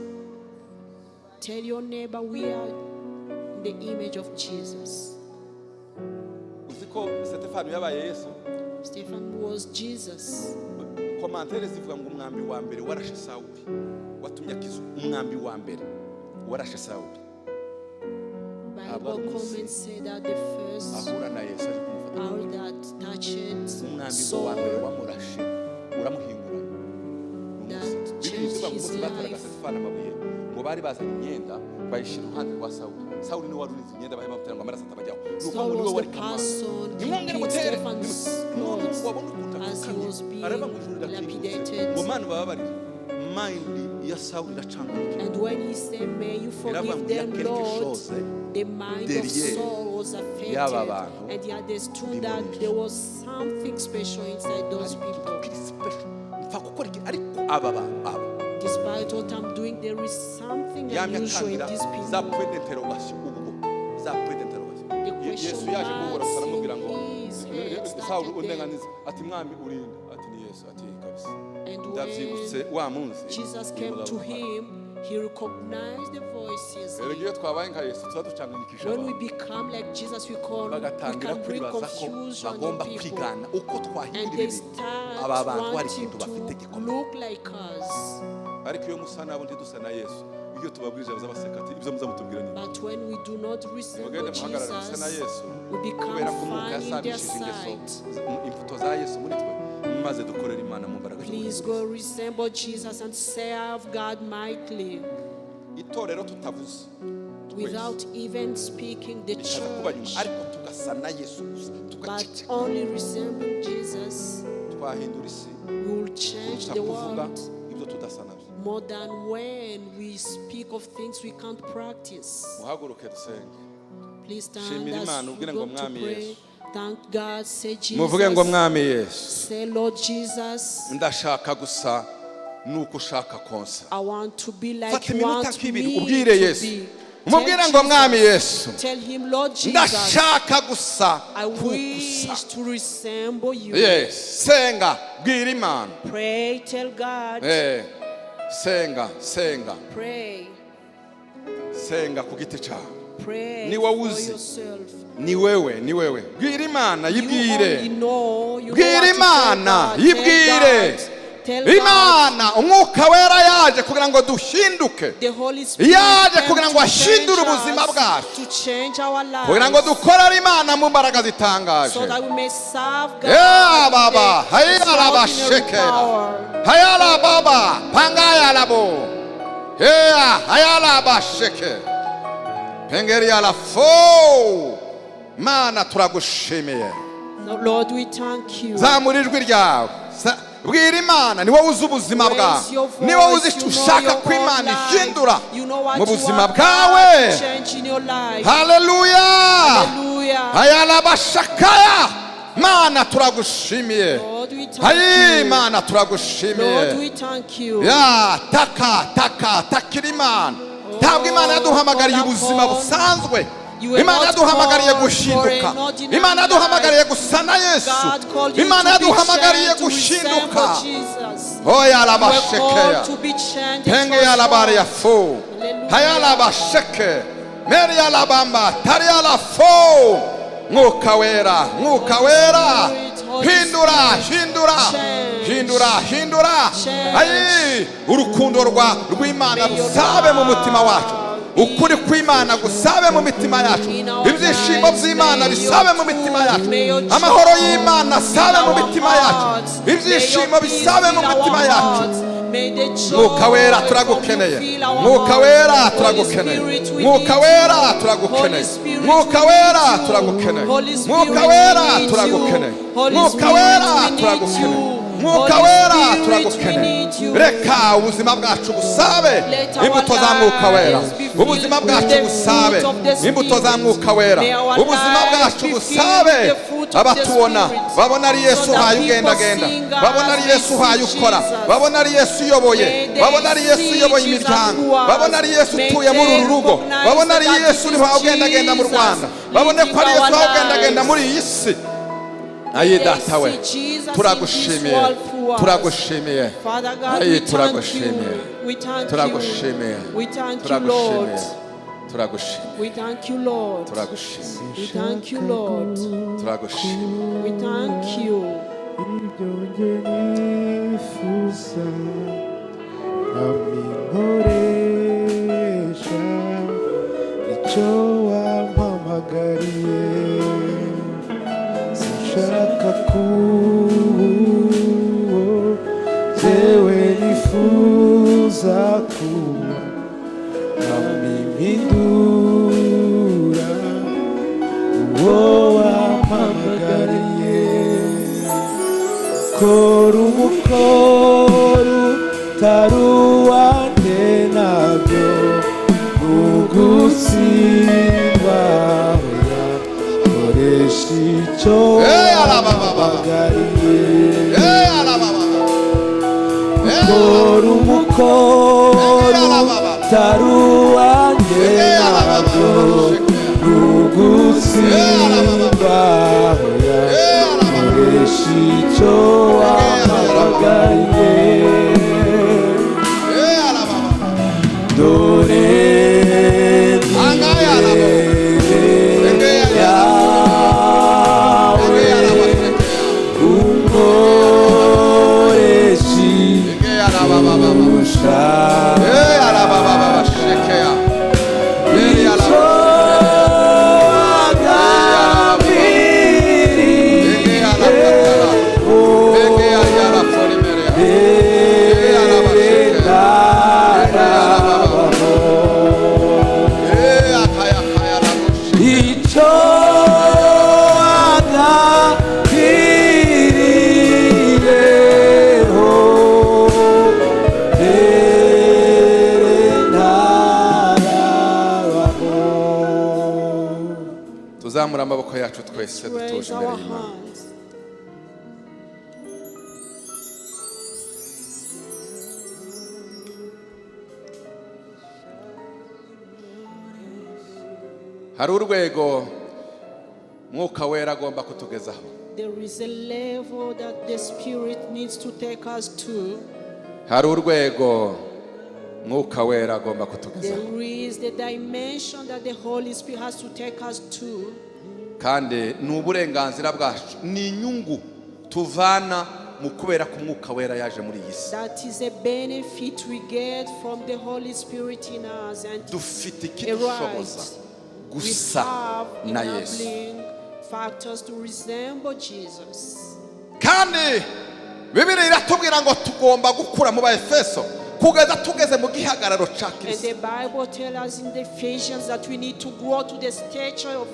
Tell your neighbor we are in the image of Jesus. Uzi ko Sitefano yabaye Yesu? Stephen was Jesus. Commentaires zivuga ngo umwambi wa mbere warashe Sawuli watumye akizwa. Umwambi wa mbere warashe Sawuli Bible Aba munsi comments say that the first ahura na Yesu aje kumufata. arrow that touched Umwambi ngo wa mbere Saul wamurashe uramuhingura. that Bibiliya changed ivuga ngo his umunsi bateraga life. Sitefano amabuye ngo bari bazanye imyenda bayishyira iruhande rwa Sawuli. Sawuli niwe wari urize imyenda barimo batera ngo amaraso atabajyaho. Ni ukuvuga Saul ngo niwe was wari the kamana. person Nimwongere keeping mutere. Stephen's None clothes wabona ukuntu as he apfukamye was being arava mu ijuru rirakingutse lapidated. ngo Mana ubababarire. Mind ya Sawuli iracanganyikira. And when he said, "May you Iravuga forgive ngo ya them, quelque Lord," chose the mind of derrière Saul was affected. y'aba bantu And he understood ndimo that nishe. there was something special inside those Hari ikintu people. kiri special mpfa gukora iki ariko aba bantu aba Despite what I'm doing, there is something yamye unusual in atangira these za people. point d'interrogation ubwo za point d'interrogation. The Yesu question yaje guhura marks aramubwira in ngo his head Sawuli started then. undenganiza ati mwami urinde ati ni Yesu ati kabisa And ndabyibutse when wa munsi Jesus uyu came mugabo to uhari. him, he recognized the voices. Rero iyo twabaye nka Yesu tuba ducanganyikisha When we abantu become like Jesus, we bagatangira can bring kwibaza ko confusion in bagomba people. kwigana uko twahindura And they ibintu start aba bantu hari wanting ikintu bafite to gikomeye. look like us. Ariko iyo musa nabo ntidusa na Yesu iyo tubabwirije baza baseka ati ibyo muza mutubwira ni But when we do not resemble mugende muhagarare musa na Jesus, Yesu we become kubera ko umwuka funny in their yasabishije ingeso sight. imbuto za Yesu muri twe maze dukorere Imana mu mbaraga Please z'ubugingo. go resemble Jesus and serve God mightily Itorero tutavuze twese without even speaking the bikaza kuba nyuma church, ariko tugasa na Yesu gusa but tugaceceka only resembling Jesus. twahindura isi We will change kuruta the kuvuga world ibyo tudasa nabyo. more than when we speak of things we can't practice. Muhaguruke dusenge. Please stand Shimira as Imana, we ubwire ngo go to Mwami pray. Yesu. Thank God, say Muvuge ngo Jesus. mwami Yesu Say, Lord Jesus, ndashaka gusa nuko ushaka konsa. I want to be like Fata you iminota want nk'ibiri me ubwire to Yesu be. umubwire Tell ngo mwami Jesus, Yesu tell him, Lord Jesus, ndashaka gusa I kugusa. wish to resemble you. Yes, senga bwira Imana. Pray, tell God. Eh, senga senga Pray, senga ku giti cyawe. Pray Ni wowe for uzi. yourself. Ni wewe ni wewe bwira Imana You yibwire. only know, you know Bwira what to tell Imana God. Tell yibwire. God. Tell God. Imana umwuka wera yaje kugira ngo duhinduke. The Holy Spirit Yaje came kugira ngo to ahindure change ubuzima us, bwacu. to change our Kugira ngo lives, dukorere Imana mu mbaraga zitangaje. So that we may serve God Yeah, in baba the extraordinary hayarabashekera power. hayarababa pangayarabo heya hayarabasheke pengeriyarafo Mana turagushimiye. Now, Lord, we thank you. Zamura ijwi ryawe. Bwira Imana ni wowe uzi ubuzima bwawe Raise your ni wowe uzi voice, icyo you know ushaka your ko own Imana life. ihindura You know what mu you buzima want bwawe. God to change in your life. Haleluya. Hallelujah. Hayarabashakaya Mana turagushimiye. Lord, we thank Hayi you. Mana Lord, turagushimiye. we thank you. Ya taka taka takira Imana ntabwo Imana yaduhamagariye ubuzima busanzwe. You were Imana not yaduhamagariye called gushinduka. for an ordinary Imana yaduhamagariye gusa na Yesu. God called you Imana to be yaduhamagariye changed, to resemble gushinduka. Jesus. Oya You were arabashekeya called to be changed and penge yalabari ya transformed. fo Hallelujah. hayalabasheke meri yalabamba tari yalafo mwuka wera mwuka Holy wera Spirit, Holy hindura Spirit, hindura change. hindura hindura. Change. Ayi urukundo rwa rw'Imana May your rusabe mu mutima wacu love be ukuri kw'Imana gusabe mu mitima yacu in our ibyishimo lives. by'Imana May your bisabe mu mitima truth, yacu may your amahoro joy y'Imana asabe in mu our mitima yacu hearts. May your ibyishimo peace bisabe mu fill our mitima yacu. hearts. May the Mwuka wera joy from you turagukeneye fill our mwuka hearts. wera Holy turagukeneye Spirit, we mwuka need wera you. Holy turagukeneye Spirit, mwuka we wera need you. turagukeneye Holy mwuka Spirit, wera we need turagukeneye you. Holy mwuka Spirit, wera we need turagukeneye you. Mwuka Holy Wera, Spirit, we turagukeneye. need you. Reka ubuzima bwacu busabe Let our imbuto za Mwuka Wera. lives be filled Ubuzima with bwacu the busabe fruit of the imbuto za Spirit. Mwuka Wera. May our Ubuzima lives bwacu be filled busabe with the fruit of the abatubona Spirit. babona ari Yesu So that uhaye people ugendagenda, seeing us babona ari may Yesu uhaye see ukora, Jesus. babona ari Yesu uyoboye, May they babona ari Yesu see uyoboye Jesus imiryango, through us. babona ari Yesu May utuye muri they uru rugo, recognize babona ari that Yesu it uri is ugendagenda mu Jesus Rwanda, babone ko ari leading Yesu our ugendagenda lives. muri iyi si. Ayi They Data we, see Jesus in this turagushimiye, world through us. turagushimiye. Father God, Ayi we thank turagushimiye, you. We thank you. turagushimiye, We thank you, Lord. turagushimiye, turagushimiye, We thank you, Lord. turagushimiye, We thank you, Lord. turagushimiye. We thank you. Ibyo njye nifuza nkoresha icyo wampamagariye, sinshaka kuba uwo jyewe nifuza kuba, mpindura uwo wampamagariye. Kora umukoro utari uwanjye, nabyo ugutsindwa. Oya, koresha icyo Hey, alababa. wampamagariye. Eh, alababa. Eh, Kora umukoro utari uwanjye, eh, alababa. nabyo ugutsindwa. Oya, Eh, alababa. koresha icyo wampamagariye. Eh, alababa. Dore Angaya alababa. imbere yawe, unkoreshe Eh, alababa. ushaka. Eh, alababa. Shekeya. Eh, Icyo alababa. wagambiriye, Eh, alababa. Eh, alababa. Eh, alababa. ntarabaho. Eh, akaya, akaya, alababa. Icyo wagambiriyeho, mbere ntarabaho. Tuzamura amaboko yacu twese dutuje Raise imbere our y'Imana. hands. Hari urwego Mwuka Wera agomba kutugezaho. There is a level that the Spirit needs to take us to. Hari urwego Mwuka Wera agomba kutugezaho. There is the dimension that the Holy Spirit has to take us to. Kandi ni uburenganzira bwacu, ni inyungu tuvana mu kubera ko Umwuka Wera yaje muri iyi si. That is a benefit we get from the Holy Spirit in us. And Dufite a ikidushoboza right. We gusa have na Yesu. enabling factors to resemble Jesus. Kandi Bibiri iratubwira ngo tugomba gukura mu Baefeso kugeza tugeze mu gihagararo cya And Kirisito. the Bible tells us in the Ephesians that we need to grow to the stature of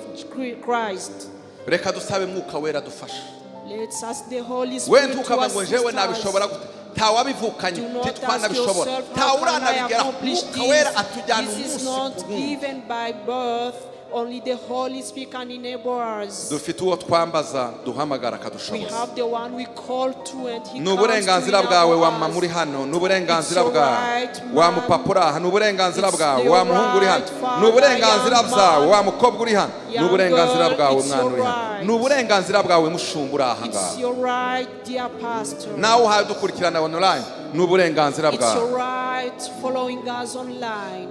Christ. Reka dusabe Mwuka Wera dufashe. Let's ask the Holy We Spirit to ntukavuga ngo assist jewe nabishobora us. gute, ntawabivukanye, Do not ask ntitwanabishobora, yourself, how can I ntawuranabigera. accomplish Mwuka Wera this? atujyana This is umunsi not ku wundi. given by birth. Only the Holy Spirit can enable us. Dufite uwo twambaza, duhamagara, We akadushoboza. have the one we call to and he Ni comes to uburenganzira enable bwawe wa mama us. uri hano, ni uburenganzira It's your bwawe right, wa man. mupapa uri aha, ni uburenganzira It's bwawe your wa muhungu uri hano, right, father, ni uburenganzira young bwawe man. wa mukobwa uri hano, ni Young uburenganzira girl, bwawe it's mwana your uri hano, right. ni uburenganzira bwawe mushumba uri aha It's ngaha. your right, dear pastor. Nawe uhaye dukurikirana online, ni uburenganzira It's bwawe. your right following us online.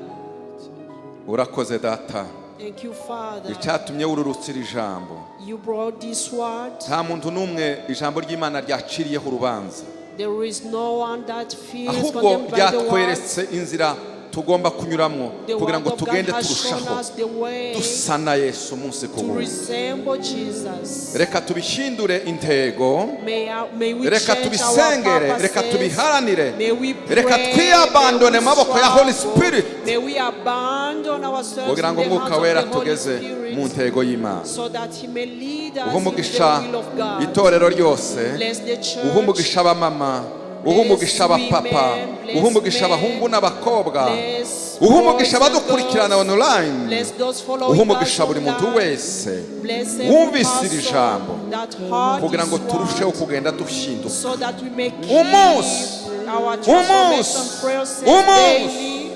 Urakoze Data. Thank you, Father. Icyatumye wururutsa iri jambo, You brought this word. nta muntu n'umwe ijambo ry'Imana ryaciriyeho urubanza, There is no one that feels ahubwo condemned by the word. ryatweretse inzira. tugomba kunyuramo The kugira word ngo of God tugende has shown turushaho us the way dusa na Yesu umunsi ku to wundi. resemble Jesus. Reka tubihindure intego. May we Reka change our tubisengere, reka purposes. tubiharanire. May we pray, Reka twiyabandone may we mu maboko ya Holy struggle. Spirit May we abandon ourselves kugira in ngo the Umwuka hands of Wera the Holy tugeze mu Spirit ntego y'Imana. so that He may lead Uhe us in umugisha the will of God. itorero ryose, Bless the uhe church. umugisha abamama, uhe umugisha abapapa, women, bless uhe umugisha men, abahungu n'abakobwa, Bless uhe boys umugisha and abadukurikirana girls. online, Bless those following uhe umugisha us buri muntu online. wese Bless every wumvise iri person jambo that heard kugira ngo this turusheho word kugenda duhinduka so that we may keep Umunsi, our transformation umunsi, process umunsi. daily,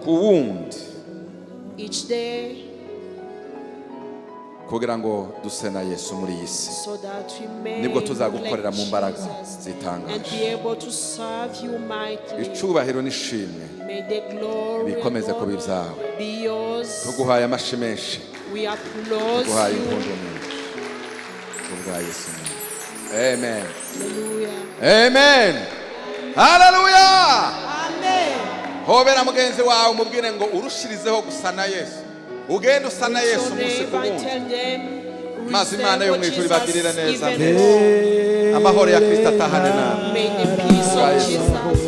ku wundi, each day, kugira ngo duse na Yesu muri iyi si. so that we may Nibwo look tuzagukorera like mu mbaraga Jesus and zitangaje. be able to serve you mightily. Icubahiro n'ishimwe May the glory and bikomeze kuba honor ibyawe. be yours. Tuguhaye amashi menshi, We applaud tuguhaye you. impundu nyinshi kubwa Yesu. Amen. Hallelujah. Amen. Haleluya. Amen. Hobera mugenzi wawe, umubwire ngo urushirizeho gusa na Yesu, ugende usa na Yesu Your umunsi ku neighbor and wundi. tell them, Maze Imana yo mu resemble ijuru ibagirire Jesus neza. even more. Amahoro ya Kristo atahane nawe. May the peace of Christ. Jesus